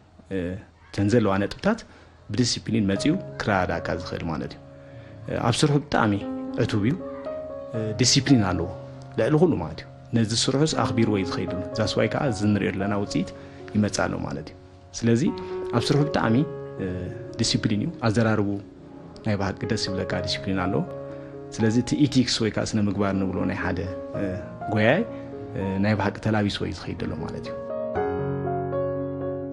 እተን ዘለዋ ነጥብታት ብዲሲፕሊን መፂኡ ክረዳዳእካ ዝኽእል ማለት እዩ። ኣብ ስርሑ ብጣዕሚ ዕቱብ እዩ። ዲሲፕሊን ኣለዎ ልዕሊ ኩሉ ማለት እዩ። ነዚ ስርሑስ ኣኽቢርዎ እዩ ዝኸይድሉ። ዛስዋይ ከዓ እዚ ንሪኦ ዘለና ውፅኢት ይመፅእ ኣሎ ማለት እዩ። ስለዚ ኣብ ስርሑ ብጣዕሚ ዲሲፕሊን እዩ። ኣዘራርቡ ናይ ብሓቂ ደስ ይብለካ፣ ዲሲፕሊን ኣለዎ። ስለዚ እቲ ኢቲክስ ወይ ከዓ ስነ ምግባር ንብሎ ናይ ሓደ ጎያይ ናይ ብሓቂ ተላቢስዎ እዩ ዝኸይድ ዘሎ ማለት እዩ።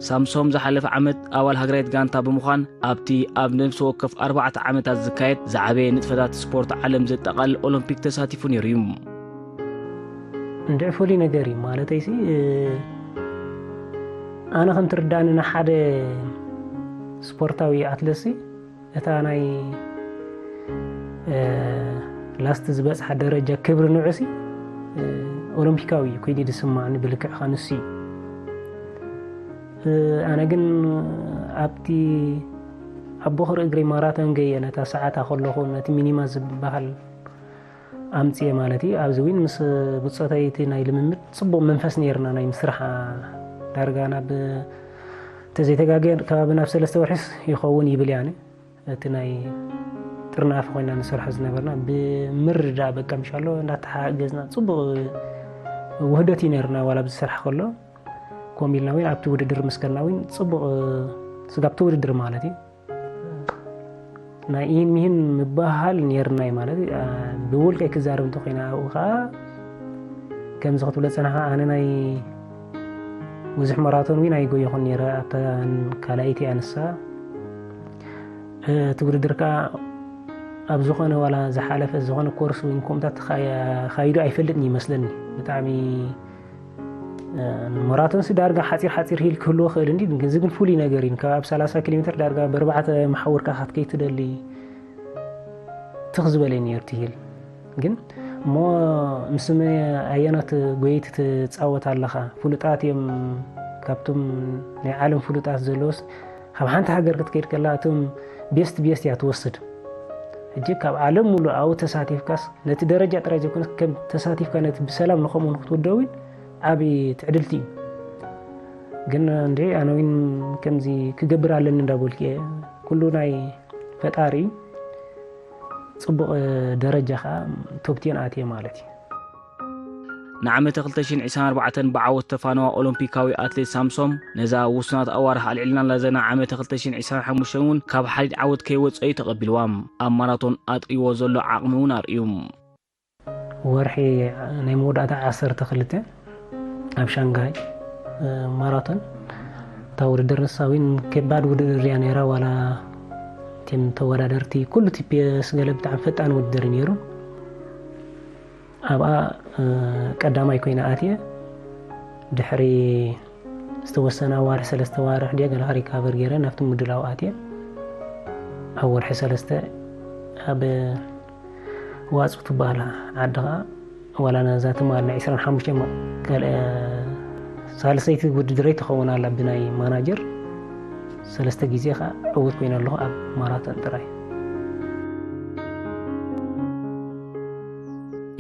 ሳምሶም ዝሓለፈ ዓመት ኣባል ሃገራዊት ጋንታ ብምዃን ኣብቲ ኣብ ነብሲ ወከፍ ኣርባዕተ ዓመታት ዝካየድ ዝዓበየ ንጥፈታት ስፖርት ዓለም ዘጠቓልል ኦሎምፒክ ተሳቲፉ ነይሩ እዩ። እንድዒ ፍሉይ ነገር እዩ ማለተይሲ፣ ኣነ ከም ትርዳእኒ ንሓደ ስፖርታዊ ኣትለትሲ እታ ናይ ላስት ዝበፅሓ ደረጃ ክብሪ ንዑሲ ኦሎምፒካዊ እዩ ኮይኑ ዝስማዕኒ። ብልክዕካ ንሱ እዩ። ኣነ ግን ኣብቲ ኣብ ቦኽሪ እግሪ ማራቶን ገየ ነታ ሰዓታ ከለኹ ነቲ ሚኒማ ዝበሃል ኣምፅየ ማለት እዩ። ኣብዚ እውን ምስ ብፆተይቲ ናይ ልምምድ ፅቡቕ መንፈስ ነይርና። ናይ ምስራሕ ዳርጋ ናብ ተዘይተጋገ ከባቢ ናብ ሰለስተ ወርሒስ ይኸውን ይብል ያኒ። እቲ ናይ ጥርናፊ ኮይና ንሰርሖ ዝነበርና ብምርዳ በቃ ምሻሎ እንዳተሓገዝና ፅቡቕ ውህደት እዩ ነይርና። ዋላ ኣብዚ ስራሕ ከሎ ኮም ኢልና እውን ኣብቲ ውድድር ምስ ከድና እውን ፅቡቕ ስጋብቲ ውድድር ማለት እዩ ናይ ኢህን ሚህን ምባሃል ነይርና እዩ ማለት እዩ። ብውልቀይ ክዛረብ እንተኮይና ኣብኡ ከዓ ከምዚ ክትብሎ ፀናኻ ኣነ ናይ ብዙሕ መራቶን እውን ኣይጎየኹን ነይረ። ኣብታ ካልኣይቲ ኣንሳ እቲ ውድድር ከዓ ኣብ ዝኾነ ዋላ ዝሓለፈ ዝኾነ ኮርስ ወይ ከምታት ካይዱ ኣይፈልጥን ይመስለኒ። ብጣዕሚ መራቶን ሲ ዳርጋ ሓፂር ሓፂር ሂል ክህልዎ ክእል እንዲ ግን ዝግን ፍሉይ ነገር እዩ። ካብ ኣብ ሰላሳ ኪሎ ሜትር ዳርጋ በርባዕተ መሓውርካ ካትከይ ትደሊ ትኽ ዝበለ ነይሩ ትሂል ግን እሞ ምስ ኣየኖት ጎይቲ ትፃወት ኣለኻ? ፍሉጣት እዮም ካብቶም ናይ ዓለም ፍሉጣት ዘለውስ ካብ ሓንቲ ሃገር ክትከይድ ከላ እቶም ቤስት ቤስት እያ ትወስድ። ሕጂ ካብ ዓለም ሙሉእ ኣብኡ ተሳቲፍካስ ነቲ ደረጃ ጥራይ ዘይኮነስ ከም ተሳቲፍካ ነቲ ብሰላም ንኸምኡ ንክትውደው እውን ዓብዪ ትዕድልቲ እዩ። ግን እንድዒ ኣነ እውን ከምዚ ክገብር ኣለኒ እንዳበልኩ እየ። ኩሉ ናይ ፈጣሪ እዩ። ፅቡቕ ደረጃ ከዓ ቶፕቴን ኣትየ ማለት እዩ። ንዓመተ ክልተ ሽሕን ዕስራን ኣርባዕተን ብዓወት ተፋነዋ ኦሎምፒካዊ ኣትሌት ሳምሶም ነዛ ውሱናት ኣዋርሕ ኣልዒልናላ ዘለና ዓመተ ክልተ ሽሕን ዕስራን ሓሙሽተን እውን ካብ ሓዲድ ዓወት ከይወፀ እዩ ተቐቢልዋ። ኣብ ማራቶን ኣጥሪዎ ዘሎ ዓቕሚ እውን ኣርእዩ። ወርሒ ናይ መወዳእታ ዓሰርተ ክልተ ኣብ ሻንጋይ ማራቶን እታ ውድድር ንሳ እውን ከባድ ውድድር እያ ነይራ። ዋላ እቲም ተወዳደርቲ ኩሉ ቲፒስ ገለ ብጣዕሚ ፈጣን ውድድር እዩ ነይሩ። ኣብኣ ቀዳማይ ኮይነ ኣትየ። ድሕሪ ዝተወሰነ ኣዋርሕ ሰለስተ ኣዋርሕ ድየ ገለ ሪካቨር ገይረ ናብቲ ምድላው ኣትየ። ኣብ ወርሒ ሰለስተ ኣብ ዋፁ ትበሃል ዓዲ ከዓ ዋላ ነዛ ትማል ናይ ዕስራን ሓሙሽተን ካልአ ሳልሰይቲ ውድድረይ ትኸውን ኣላ ብናይ ማናጀር ሰለስተ ግዜ ከዓ ዕውት ኮይነ ኣለኹ ኣብ ማራቶን ጥራይ።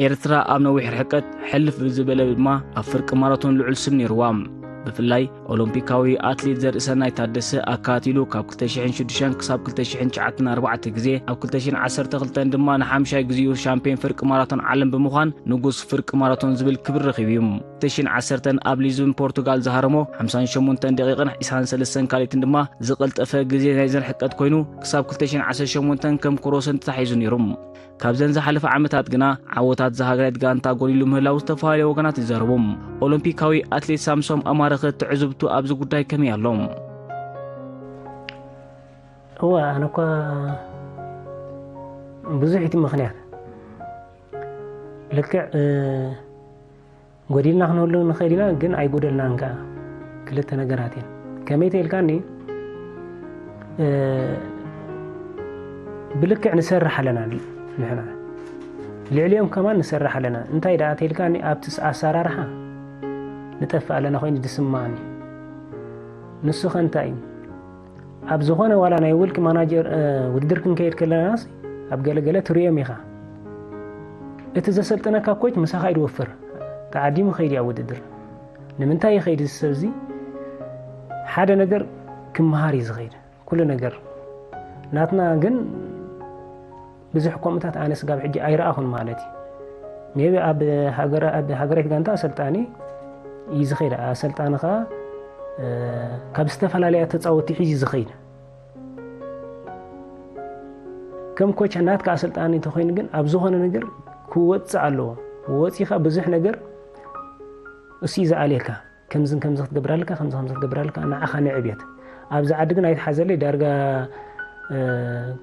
ኤርትራ ኣብ ነዊሕ ርሕቀት ሕልፍ ብዝበለ ድማ ኣብ ፍርቂ ማራቶን ልዑል ስም ነይርዋ። ብፍላይ ኦሎምፒካዊ ኣትሌት ዘርእሰናይ ታደሰ ኣካቲሉ ካብ ክልተ ሽሕን ሽዱሽተን ክሳብ ክልተ ሽሕን ትሽዓተን ኣርባዕተ ግዜ ኣብ ክልተ ሽሕን ዓሰርተ ክልተን ድማ ንሓምሻይ ግዜኡ ሻምፒዮን ፍርቂ ማራቶን ዓለም ብምዃን ንጉስ ፍርቂ ማራቶን ዝብል ክብሪ ረኺቡ እዩ። ክልተ ሽሕን ዓሰርተን ኣብ ሊዝበን ፖርቱጋል ዝሃረሞ ሓምሳን ሸሞንተን ደቂቕን ዕስራን ሰለስተን ካልኢትን ድማ ዝቐልጠፈ ግዜ ናይዘን ርሕቀት ኮይኑ ክሳብ ክልተ ሽሕን ዓሰርተ ሸሞንተን ከም ክሮሰን ተታሒዙ ነይሩ። ካብዘን ዝሓለፈ ዓመታት ግና ዓወታት ዝሃገረት ጋንታ ጎዲሉ ምህላው ዝተፈላለዩ ወገናት ይዛረቡ። ኦሎምፒካዊ ኣትሌት ሳምሶም ኣማረኸ ትዕዝብቱ ኣብዚ ጉዳይ ከመይ ኣሎ? እወ ኣነ እኳ ብዙሕ እቲ ምኽንያት ልክዕ ጎዲልና ክንህሉ ንኽእል ኢና፣ ግን ኣይጎደልናን ከኣ። ክልተ ነገራት እየን። ከመይ ተልካኒ? ብልክዕ ንሰርሕ ኣለና ንሕና፣ ልዕሊኦም ከማን ንሰርሕ ኣለና። እንታይ ደኣ ተልካኒ? ኣብቲ ኣሰራርሓ ንጠፍእ ኣለና ኮይኑ ዝስማዓኒ። ንሱ ከ እንታይ እዩ? ኣብ ዝኾነ ዋላ ናይ ውልቂ ማናጀር ውድድር ክንከይድ ከለናስ፣ ኣብ ገለገለ ትርእዮም ኢኻ። እቲ ዘሰልጥነካ ኮች ምሳኻ እዩ ዝወፍር። ተዓዲሙ ከይድ እያ ውድድር። ንምንታይ ይኸይድ እዚ ሰብ እዚ? ሓደ ነገር ክመሃር እዩ ዝኸይድ። ኩሉ ነገር ናትና ግን ብዙሕ ከምኡታት ኣነ ስጋብ ሕጂ ኣይረኣኹን ማለት እዩ። ሜቢ ኣብ ሃገራዊት ጋንታ ኣሰልጣኒ እዩ ዝኸይድ። ኣሰልጣኒ ከዓ ካብ ዝተፈላለያ ተፃወቲ ሒዙ ዝኸይድ። ከም ኮች ናትካ ኣሰልጣኒ እንተኮይኑ ግን ኣብ ዝኾነ ነገር ክወፅእ ኣለዎ። ወፂኻ ብዙሕ ነገር እሱ እዩ ዝኣልየካ። ከምዝን ከምዚ ክትገብር ኣለካ፣ ከምዚ ከምዚ ክትገብር ኣለካ፣ ንዓኻ ንዕብየት። ኣብዚ ዓዲ ግን ኣይትሓዘለይ፣ ዳርጋ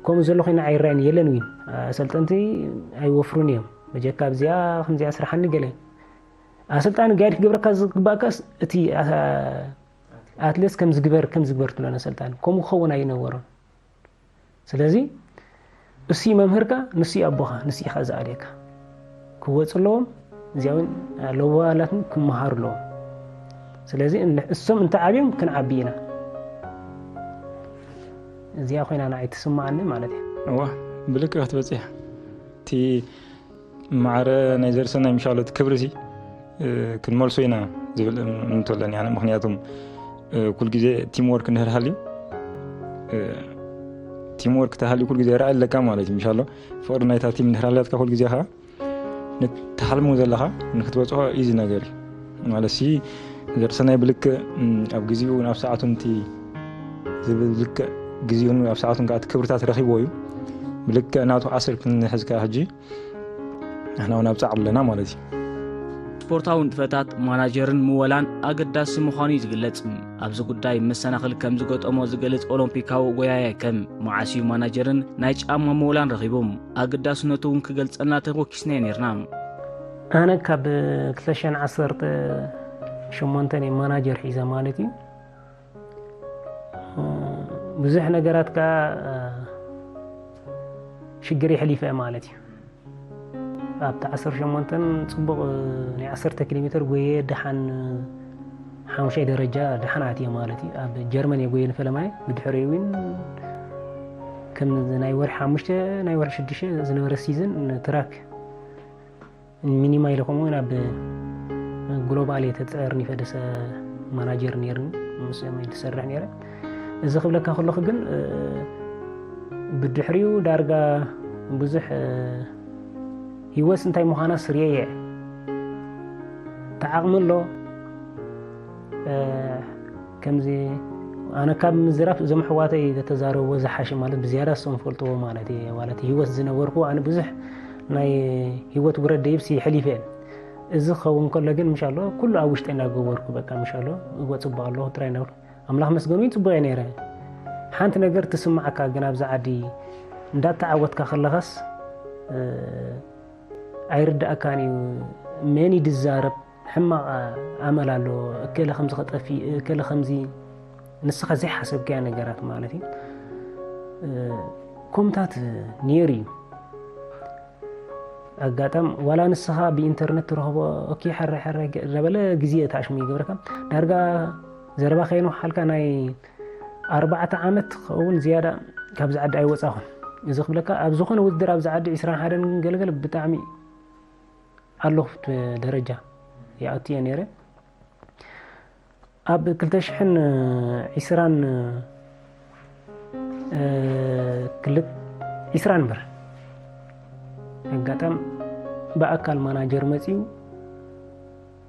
ከምኡ ዘሎ ኮይና ኣይረኣይን የለን። ዊን ኣሰልጠንቲ ኣይወፍሩን እዮም። በጀካ ኣብዚኣ ከምዚኣ ስራሓኒ ገለ ኣሰልጣኒ ጋይድ ክገብረካ ዝግባእካስ እቲ ኣትሌት ከም ዝግበር ከም ዝግበር ትብሎ ኣሰልጣኒ ከምኡ ክኸውን ኣይነበሮን። ስለዚ እሱ መምህርካ፣ ንሱ ኣቦኻ፣ ንሱ ኢኻ ዝኣልየካ። ክወፁ ኣለዎም። እዚኣ እውን ኣለዋ ኣላትን ክመሃሩ ኣለዎም። ስለዚ እሶም እንተዓብዮም ክንዓቢ ኢና። እዚኣ ኮይና ንዓይ ትስማዓኒ ማለት እዩ። እዋ፣ ብልክዕ ክትበፅሕ እቲ ማዕረ ናይ ዘርሰናይ ምሻሎት ክብሪ ሲ ክንመልሶ ኢና ዝብል እንተለን ያነ። ምክንያቱም ኩል ግዜ ቲም ወርክ እንድሕር ሃልዩ፣ ቲም ወርክ ተሃልዩ ኩል ግዜ ራእይ ኣለካ ማለት እዩ። ምሻሎ ፍቅሪ ናይታ ቲም እንድሕር ሃልያትካ ኩል ግዜ ከዓ ንትሓልሙ ዘለካ ንክትበፅሖ ኢዚ ነገር እዩ ማለት ሲ። ዘርሰናይ ብልክዕ ኣብ ግዜኡ ናብ ሰዓቱ ንቲ ዝብል ልክዕ ግዜኡን ኣብ ሰዓቱን ከዓ እቲ ክብርታት ረኪብዎ እዩ። ብልክዕ ናቱ ዓስር ክንሕዝ ከዓ ሕጂ ንሕና እውን ኣብ ጻዕሪ ኣለና ማለት እዩ። ስፖርታዊ ንጥፈታት ማናጀርን ምወላን ኣገዳሲ ምዃኑ እዩ ዝግለጽ። ኣብዚ ጉዳይ መሰናኽል ከም ዝገጠሞ ዝገልጽ ኦሎምፒካዊ ጎያያይ ከም መዓስ እዩ ማናጀርን ናይ ጫማ ምወላን ረኺቦም? ኣገዳስነቱ እውን ክገልጸልና ተወኪስናዮ ነርና። ኣነ ካብ ክልተ ሽሕን ዓሰርተ ሸሞንተን እየ ማናጀር ሒዘ ማለት እዩ። ብዙሕ ነገራት ከዓ ሽግር የሕሊፈ ማለት እዩ። ኣብቲ ዓሰርተ ሸሞንተን ፅቡቕ ናይ ዓሰርተ ኪሎ ሜትር ጎየ ደሓን ሓሙሻይ ደረጃ ደሓን ኣትየ ማለት እዩ። ኣብ ጀርመን እየ ጎየ ንፈለማይ ብድሕሪኡ እውን ከም ናይ ወርሒ ሓሙሽተ ናይ ወርሒ ሽዱሽተ ዝነበረ ሲዝን ትራክ ሚኒማ ኢለ ከምኡ እውን ኣብ ግሎባል እየ ተጠርኒፈ ደሰ ማናጀር ነይርኒ ምስኦም እየ ዝሰርሕ ነይረ። እዚ ክብለካ ከለኹ ግን ብድሕሪኡ ዳርጋ ብዙሕ ህይወት እንታይ ምዃና ስርየ እየ ተዓቕሚ ኣሎ። ከምዚ ኣነ ካብ ምዝራፍ እዞም ኣሕዋተይ ዘተዛረብዎ ዝሓሸ ማለት ብዝያዳ እሶም ፈልጥዎ ማለት እየ ማለት ህይወት ዝነበርኩ ኣነ ብዙሕ ናይ ህይወት ውረድ ደይብሲ ይሕሊፈ እየ። እዚ ክኸውን ከሎ ግን ምሻሎ ኩሉ ኣብ ውሽጢ እናገበርኩ በቃ ምሻሎ እወ ፅቡቅ ኣለኹ ጥራይ እናብሉ ኣምላኽ መስገኑ ፅቡቅ እየ ነይረ። ሓንቲ ነገር ትስማዓካ ግን ኣብዚ ዓዲ እንዳተዓወትካ ከለኻስ ኣይርዳእካን እዩ። መን ይድዛረብ ሕማቕ ኣመል ኣሎ፣ እከለ ከምዚ ከጠፊእ እከለ ከምዚ ንስኻ ዘይሓሰብካያ ነገራት ማለት እዩ። ኮምታት ነይሩ እዩ። ኣጋጣም ዋላ ንስኻ ብኢንተርነት ትረኽቦ ኦኬ ሕረ ሕረ ገ- ዳበለ ግዜ ተኣሽሙ ይገብረካ። ዳርጋ ዘረባ ከየንውሓልካ ናይ ኣርባዕተ ዓመት ክኸውን ዝያዳ ካብዚ ዓዲ ኣይወፃኹን። እዚ ክብለካ ኣብ ዝኾነ ውድድር ኣብዚ ዓዲ ዕስራን ሓደን ገለገለ ብጣዕሚ ኣለኹ ኣብቲ ደረጃ ይኣቱ እየ ነይረ። ኣብ ክልተ ሽሕን ዕስራን ዒስራ እምበር ኣጋጣም ብኣካል ማናጀር መፂኡ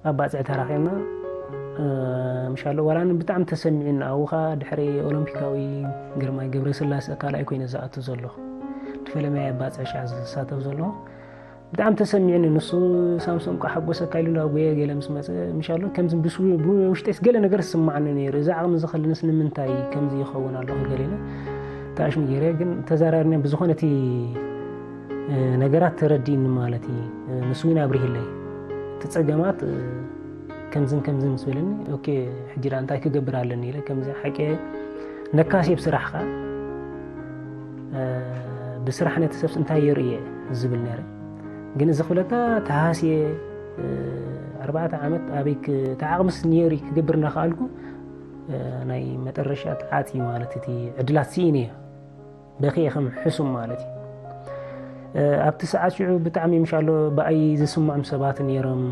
ኣብ ባፅዕ ተራኺብና ምሻሎ ዋላ ብጣዕሚ ተሰሚዑና ኣብኡ ከዓ ድሕሪ ኦሎምፒካዊ ግርማይ ገብረስላሰ ካልኣይ ኮይነ ዝኣቱ ዘለኹ እቲ ፈለማይ ኣብ ባፅዕ ሻዕ ዝሳተፍ ዘለኹ ብጣዕሚ ተሰሚዑኒ ንሱ ሳምሶም ቃ ሓጎሰካ ኢሉ ናብ ጉየ ገለ ምስ መፀ ምሻሎ ከምዚ ብውሽጢስ ገለ ነገር ዝስማዓኒ ነይሩ እዚ ዓቕሚ ዝኸልንስ ንምንታይ ከምዚ ይኸውን ኣለኹ ገለ ኢለ ተኣሽሙ ገይረ ግን ተዛራርና ብዝኾነ እቲ ነገራት ተረዲእኒ ማለት እዩ። ንሱ እውን ኣብሪህለይ እቲ ጸገማት ከምዝን ከምዝን ምስ በለኒ፣ ኦኬ፣ ሕጂ ዳ እንታይ ክገብር ኣለኒ ኢለ፣ ከምዚ ሓቂ ነካሲ ብስራሕካ ብስራሕ ነቲ ሰብስ እንታይ የርእየ ዝብል ነረ። ግን እዚ ክብለካ ተሃስየ ኣርባዕተ ዓመት ኣበይ ተዓቕምስ ነይሩ ክገብር እናኸኣልኩ ናይ መጠረሻ ተዓጽዩ ማለት እቲ ዕድላት ስኢነ እየ። በኺ ከም ሕሱም ማለት እዩ። ኣብቲ ሰዓት ሽዑ ብጣዕሚ ምሻሎ ብኣይ ዝስምዖም ሰባት ነይሮም።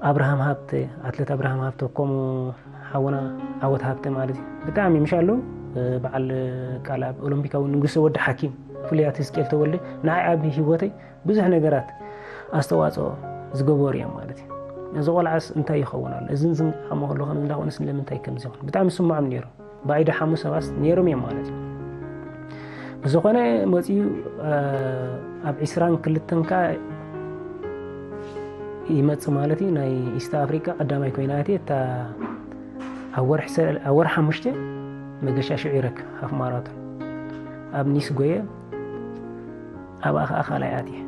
ኣብርሃም ሃብተ፣ ኣትሌት ኣብርሃም ሃብተ፣ ከምኡ ሓውና ዓወት ሃብተ ማለት እዩ። ብጣዕሚ ምሻሎ በዓል ቃል ኣብ ኦሎምፒካዊ ንጉሰ ወዲ ሓኪም፣ ፍሉያት ህዝቅኤል ተወልደ፣ ንዓይ ኣብ ህይወተይ ብዙሕ ነገራት ኣስተዋፅኦ ዝገበሩ እዮም ማለት እዩ። እዚ ቆልዓስ እንታይ ይኸውን ኣሎ? እዚ ዝንቃሞ ከሎ ከም እንዳኾነስ ንምንታይ ከም ዝኸውን ብጣዕሚ ስምዖም ነይሩ። ብኣይ ደሓሙ ሰባት ነይሮም እዮም ማለት እዩ። ብዝኾነ መፂኡ ኣብ ዕስራን ክልተን ከ ይመፅእ ማለት እዩ። ናይ ኢስት ኣፍሪካ ቀዳማይ ኮይና እታ ኣብ ወርሒ ሓሙሽተ መገሻ ሽዑ ይረክብ ሃፍ ማራቶን ኣብ ኒስ ጎየ። ኣብኣ ከዓ ካልኣይ ኣትየ።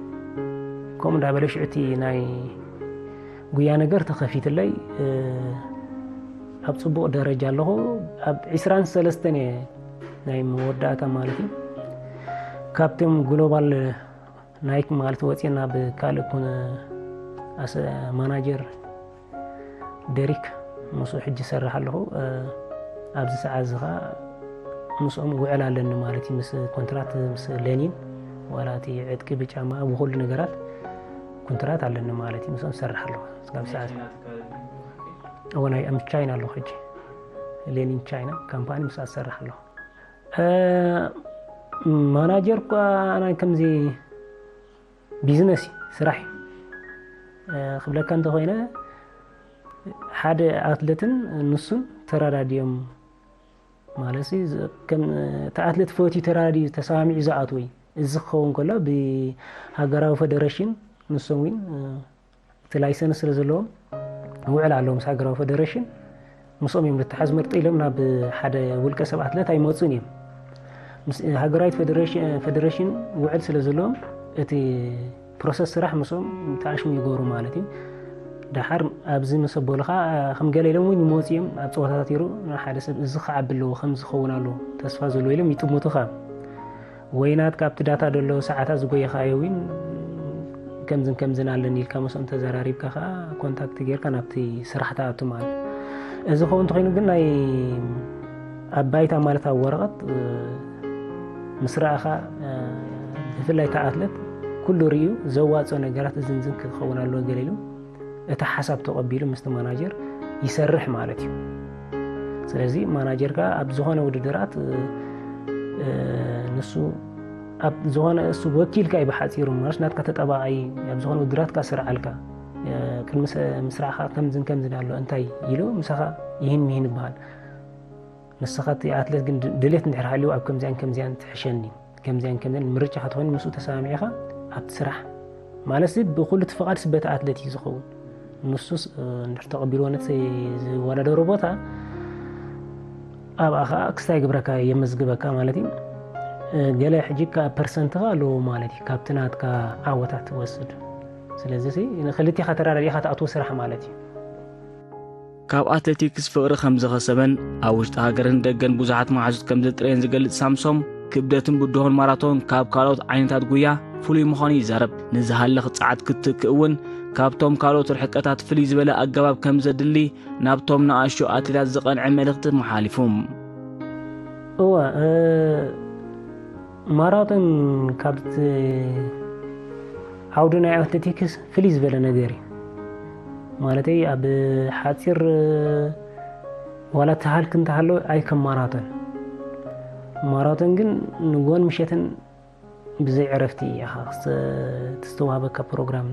ከምኡ እንዳበለ ሽዑ እቲ ናይ ጉያ ነገር ተኸፊትለይ ኣብ ፅቡቕ ደረጃ ኣለኹ። ኣብ ዕስራን ሰለስተን እየ ናይ መወዳእታ ማለት እዩ። ካብቶም ግሎባል ናይክ ማለት ወፅየ ናብ ካልእ ኩነ ኣሰ ማናጀር ደሪክ ምስኡ ሕጂ ሰርሕ ኣለኹ። ኣብዚ ሰዓት እዚ ከዓ ምስኦም ውዕል ኣለኒ ማለት እዩ። ምስ ኮንትራት ምስ ሌኒን ዋላ እቲ ዕጥቂ ብጫማ ብኩሉ ነገራት ኮንትራት ኣለኒ ማለት እዩ። ምስኦም ሰርሕ ኣለኹ። ስጋብ ሰዓት እወ ናይ ቻይና ኣለኹ ሕጂ ሌኒን ቻይና ካምፓኒ ምስኣ ሰርሕ ኣለኹ። ማናጀር እኳ ኣና ከምዚ ቢዝነስ እዩ ስራሕ እዩ ክብለካ እንተኮይነ ሓደ ኣትለትን ንሱን ተረዳድዮም ማለት እቲ ኣትሌት ፈትዩ ተረዳድዩ ተሰማሚዑ ዝኣትወ እዩ። እዚ ክኸውን ከሎ ብሃገራዊ ፌደሬሽን ንሶም እውን እቲ ላይሰንስ ስለ ዘለዎም ውዕል ኣለዎም ምስ ሃገራዊ ፌደሬሽን ምስኦም እዮም ልተሓዝ መርጢ ኢሎም ናብ ሓደ ውልቀ ሰብ ኣትለት ኣይመፁን እዮም። ሃገራዊት ፌደሬሽን ውዕል ስለ ዘለዎም እቲ ፕሮሰስ ስራሕ ምስኦም ተኣሽሙ ይገብሩ ማለት እዩ። ደሓር ኣብዚ ምስ ኣበሉኻ ከም ገለ ኢሎም እውን ይመፁ እዮም ኣብ ፀወታታት ይሩ ሓደ ሰብ እዚ ክዓቢ ኣለዎ ከም ዝኸውን ኣለዎ ተስፋ ዘለዎ ኢሎም ይጥምቱኻ። ወይናት ካብቲ ዳታ ደሎ ሰዓታት ዝጎየኻዮ እውን ከምዝን ከምዝን ኣለኒ ኢልካ ምስኦም ተዘራሪብካ ከዓ ኮንታክት ጌርካ ናብቲ ስራሕ ትኣቱ ማለት። እዚ ኸው እንተኾይኑ ግን ናይ ኣብ ባይታ ማለት ኣብ ወረቐት ምስ ረኣኻ ብፍላይ እታ ኣትለት ኩሉ ርእዩ ዘዋፅኦ ነገራት እዝን ዝን ክኸውን ኣለዎ ገለ ኢሉ እቲ ሓሳብ ተቐቢሉ ምስቲ ማናጀር ይሰርሕ ማለት እዩ። ስለዚ ማናጀር ከዓ ኣብ ዝኾነ ውድድራት ንሱ ኣብ ዝኾነ እሱ ወኪልካ እዩ ብሓፂሩ ማለት ናትካ ተጠባቓይ ኣብ ዝኾነ ውድድራት ከዓ ስርዓልካ ቅድሚ ምስራዕካ ከምዝን ከምዝን ኣሎ እንታይ ኢሉ ምሳኻ ይህን ምሂን ይበሃል። ንስኻ እቲ ኣትሌት ግን ድሌት እንድሕር ሃልዩ ኣብ ከምዚያን ከምዚያን ትሕሸኒ ከምዚያን ከምዚያን ምርጫ ክትኾን ምስኡ ተሰማሚዕኻ ኣብቲ ስራሕ ማለት ብኩሉ እቲ ፍቓድ ስበቲ ኣትሌት እዩ ዝኸውን። ንሱስ እንድሕር ተቐቢልዎ ነቲ ዝወዳደሮ ቦታ ኣብኣ ከዓ ክስታይ ግብረካ የመዝግበካ ማለት እዩ። ገለ ሕጂ ካብ ፐርሰንትኻ ኣለዎ ማለት እዩ ካብቲ ናትካ ዓወታት ትወስድ። ስለዚ ንክልቲኻ ተራዳዲእኻ ትኣትዎ ስራሕ ማለት እዩ። ካብ ኣትሌቲክስ ፍቕሪ ከም ዝኸሰበን ኣብ ውሽጢ ሃገርን ደገን ብዙሓት መሓዙት ከም ዘጥረየን ዝገልጽ ሳምሶም ክብደትን ብድሆን ማራቶን ካብ ካልኦት ዓይነታት ጉያ ፍሉይ ምዃኑ ይዛረብ። ንዝሃለኽ ጸዓት ክትትክእ እውን ካብቶም ካልኦት ርሕቀታት ፍልይ ዝበለ ኣገባብ ከም ዘድሊ ናብቶም ንኣሽቱ ኣትሌታት ዝቐንዐ መልእኽቲ መሓሊፉ። እወ ማራቶን ካብቲ ዓውዲ ናይ ኣትሌቲክስ ፍልይ ዝበለ ነገር እዩ። ማለተይ ኣብ ሓፂር ዋላ ተሃልክ እንተሃለወ ኣይከም ማራቶን። ማራቶን ግን ንጎን ምሸትን ብዘይ ዕረፍቲ ኢኻ ትስተዋሃበካ ፕሮግራም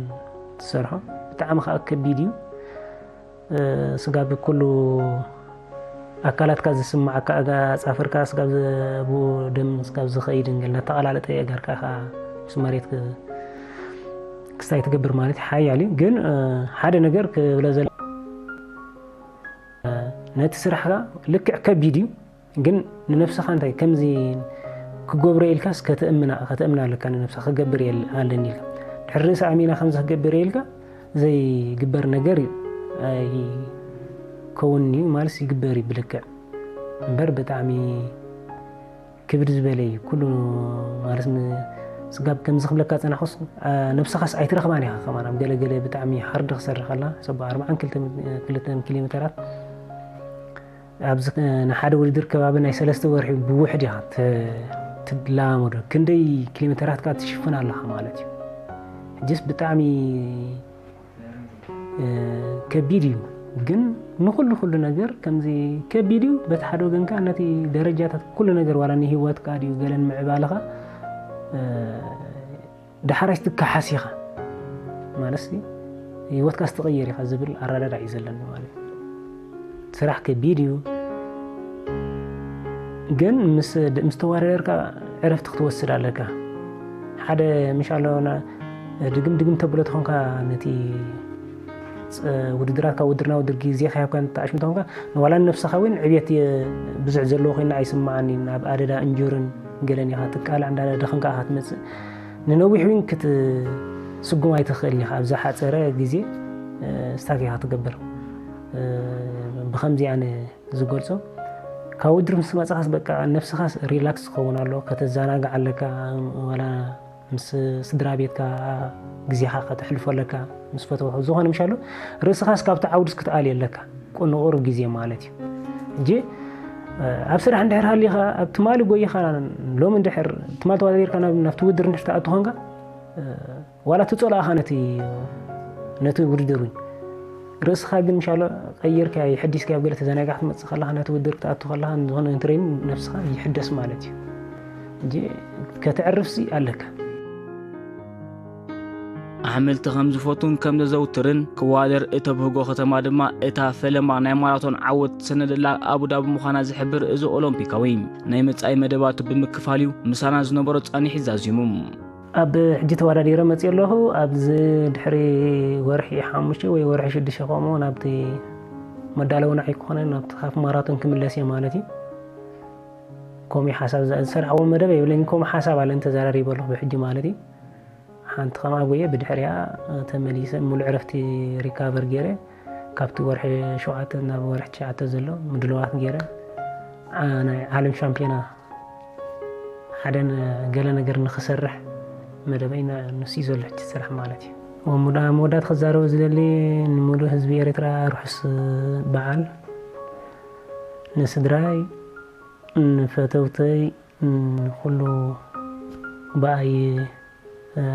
ትሰርሖ። ብጣዕሚ ከዓ ከቢድ እዩ። ስጋብ ኩሉ ኣካላትካ ዝስማዓካ ኣጋጻፍርካ ስጋብ ደም ስጋብ ዝኸይድ እንገል እናተቐላለጠ የጋርካ ኢኻ ምስ መሬት ክስታይ ትገብር ማለት ሓያል እዩ። ግን ሓደ ነገር ክብለ ዘለ ነቲ ስራሕካ ልክዕ ከቢድ እዩ። ግን ንነብስኻ እንታይ ከምዚ ክገብሮ ኢልካስ ከተእምና ኣለካ ንነብስኻ። ክገብር ኣለኒ ኢልካ ድሕሪ ርእሲ ኣሚና ከምዚ ክገብር ኢልካ ዘይግበር ነገር እዩ። ኣይከውንኒ ማለት ይግበር እዩ ብልክዕ እምበር ብጣዕሚ ክብድ ዝበለ እዩ ኩሉ። ማለት ስጋብ ከምዚ ክብለካ ፀናኹስ ነብስኻስ ኣይትረኽባን ኢኻ ከማን ኣብ ገለገለ ብጣዕሚ ሃርድ ክሰርሕ ከላ ሰብ ኣርባዓን ክልተን ኪሎ ሜተራት ኣብዚ ንሓደ ውድድር ከባቢ ናይ ሰለስተ ወርሒ ብውሕድ ኢኻ ትላመዶ። ክንደይ ኪሎ ሜተራት ከዓ ትሽፍን ኣለኻ ማለት እዩ። ሕጅስ ብጣዕሚ ከቢድ እዩ። ግን ንኩሉ ኩሉ ነገር ከምዚ ከቢድ እዩ። በቲ ሓደ ወገን ከዓ ነቲ ደረጃታት ኩሉ ነገር ዋላ ንህይወትካ ድዩ ገለን ምዕባልኻ ዳሕራይ ትከሓስ ኢኻ ማለት ህይወትካ ስትቕይር ኢኻ ዝብል ኣረዳዳ እዩ ዘለኒ ማለት እዩ። ስራሕ ከቢድ እዩ። ግን ምስ ተዋዳደርካ ዕረፍቲ ክትወስድ ኣለካ። ሓደ ምሽ ኣሎ ድግም ድግም ተብሎ ተኾንካ ነቲ ውድድራት ካብ ውድርና ውድር ግዜ ከያብካ ተኣሽሙ ተኾንካ ንዋላ ንነብስኻ እውን ዕብየት ብዙሕ ዘለዎ ኮይና ኣይስምዓኒ። ናብ ኣደዳ እንጆርን ገለን ኢኻ ትቃላዕ እንዳ ደኸምካ ኢኻ ትመፅእ። ንነዊሕ እውን ክትስጉም ኣይትኽእል ኢኻ። ኣብ ዝሓፀረ ግዜ ስታክ ኢኻ ትገብር። ብኸምዚ ኣነ ዝገልፆ ካብ ውድር ምስ መፃኻስ በቃ ነብስኻስ ሪላክስ ክኸውን ኣሎ። ከተዘናግዕ ኣለካ። ዋላ ምስ ስድራ ቤትካ ግዜኻ ከተሕልፎ ኣለካ። ምስ ፈተውሑ ዝኾነ ምሻሉ ርእስኻስ ካብቲ ዓውድስ ክትኣል የለካ ንቑሩብ ግዜ ማለት እዩ። እጂ ኣብ ስራሕ እንድሕር ሃሊኻ ኣብ ትማሊ ጎይኻ ሎሚ እንድሕር ትማሊ ተወዳዲርካ ናብቲ ውድር እንድሕር ትኣቱ ኾንካ ዋላ ትጸልኣኻ ነቲ ነቲ ውድድር እውን ርእስኻ ግን ምሻሎ ቀይርካ ይሕዲስካ ኣብ ገለ ተዘናጋ ክትመጽእ ከለኻ ነቲ ውድር ክትኣቱ ከለኻ ዝኾነ ትሬን ነብስኻ ይሕደስ ማለት እዩ። እንጂ ከተዕርፍሲ ኣለካ። ኣሕምልቲ ከም ዝፈቱን ከም ዘዘውትርን ክዋደር እተብህጎ ከተማ ድማ እታ ፈለማ ናይ ማራቶን ዓወት ትሰነደላ ኣቡዳቢ ምዃና ዝሕብር እዚ ኦሎምፒካዊ ናይ መጻኢ መደባቱ ብምክፋል እዩ ምሳና ዝነበሮ ጻኒሕ ዛዚሙ። ኣብ ሕጂ ተወዳዲረ መፅእ ኣለኹ። ኣብዚ ድሕሪ ወርሒ ሓሙሽተ ወይ ወርሒ ሽዱሽተ ከምኡ ናብቲ መዳለውና ኣይኮነ ናብቲ ሃፍ ማራቶን ክምለስ እየ ማለት እዩ። ከምኡ ሓሳብ ዝሰርሓዎ መደብ የብለኝ። ከምኡ ሓሳብ ኣለን ተዘራሪበ ኣለኹ ብሕጂ ማለት እዩ። ሓንቲ ከማ ጎየ ብድሕሪያ ተመሊሰ ሙሉ ዕረፍቲ ሪካቨር ገይረ ካብቲ ወርሒ ሸውዓተ ናብ ወርሒ ትሽዓተ ዘሎ ምድለዋት ገይረ ናይ ዓለም ሻምፒዮና ሓደ ገለ ነገር ንክሰርሕ መደበይ ንሱ እዩ ዘሎ ሕጂ ስራሕ ማለት እዩ። ወሙዳ መወዳት ክዛረቡ ዝደሊ ንሙሉእ ህዝቢ ኤርትራ ርሑስ በዓል ንስድራይ ንፈተውተይ ንኩሉ ብኣይ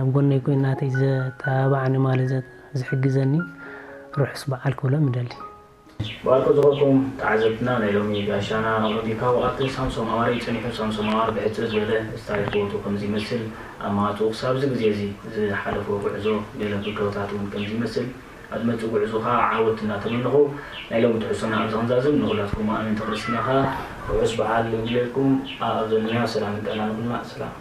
ኣብ ጎነይ ኮይኑ ናተይ ዘተባብዓኒ ማለት ዝሕግዘኒ ርሑስ በዓል ክብሎም እደሊ። ብኣርኮ ዝኾንኩም ተዓዘብትና ናይ ሎሚ ጋሻና ኦሎምፒካዊ ኣትሌት ሳምሶም ኣዋር እዩ ጸኒሑ። ሳምሶም ኣዋር ብሕጽር ዝበለ ስታይል ህይወቱ ከም ዝመስል ኣብ መሃዝኡ ክሳብ እዚ ግዜ እዚ ዝሓለፎ ጉዕዞ ገለ ብድሆታት እውን ከም ዝመስል ኣብ ዝመጽእ ጉዕዞ ከዓ ዓወት እናተመነኹ ናይ ሎሚ ትሕዝቶና ኣብዚ ክንዛዝም ንኹላትኩም ኣመንቲ ክርስትና ከዓ ርሑስ በዓል ይብለኩም። ኣብ ዘለናዮ ሰላምን ጥዕናን ንኹልና ሰላም።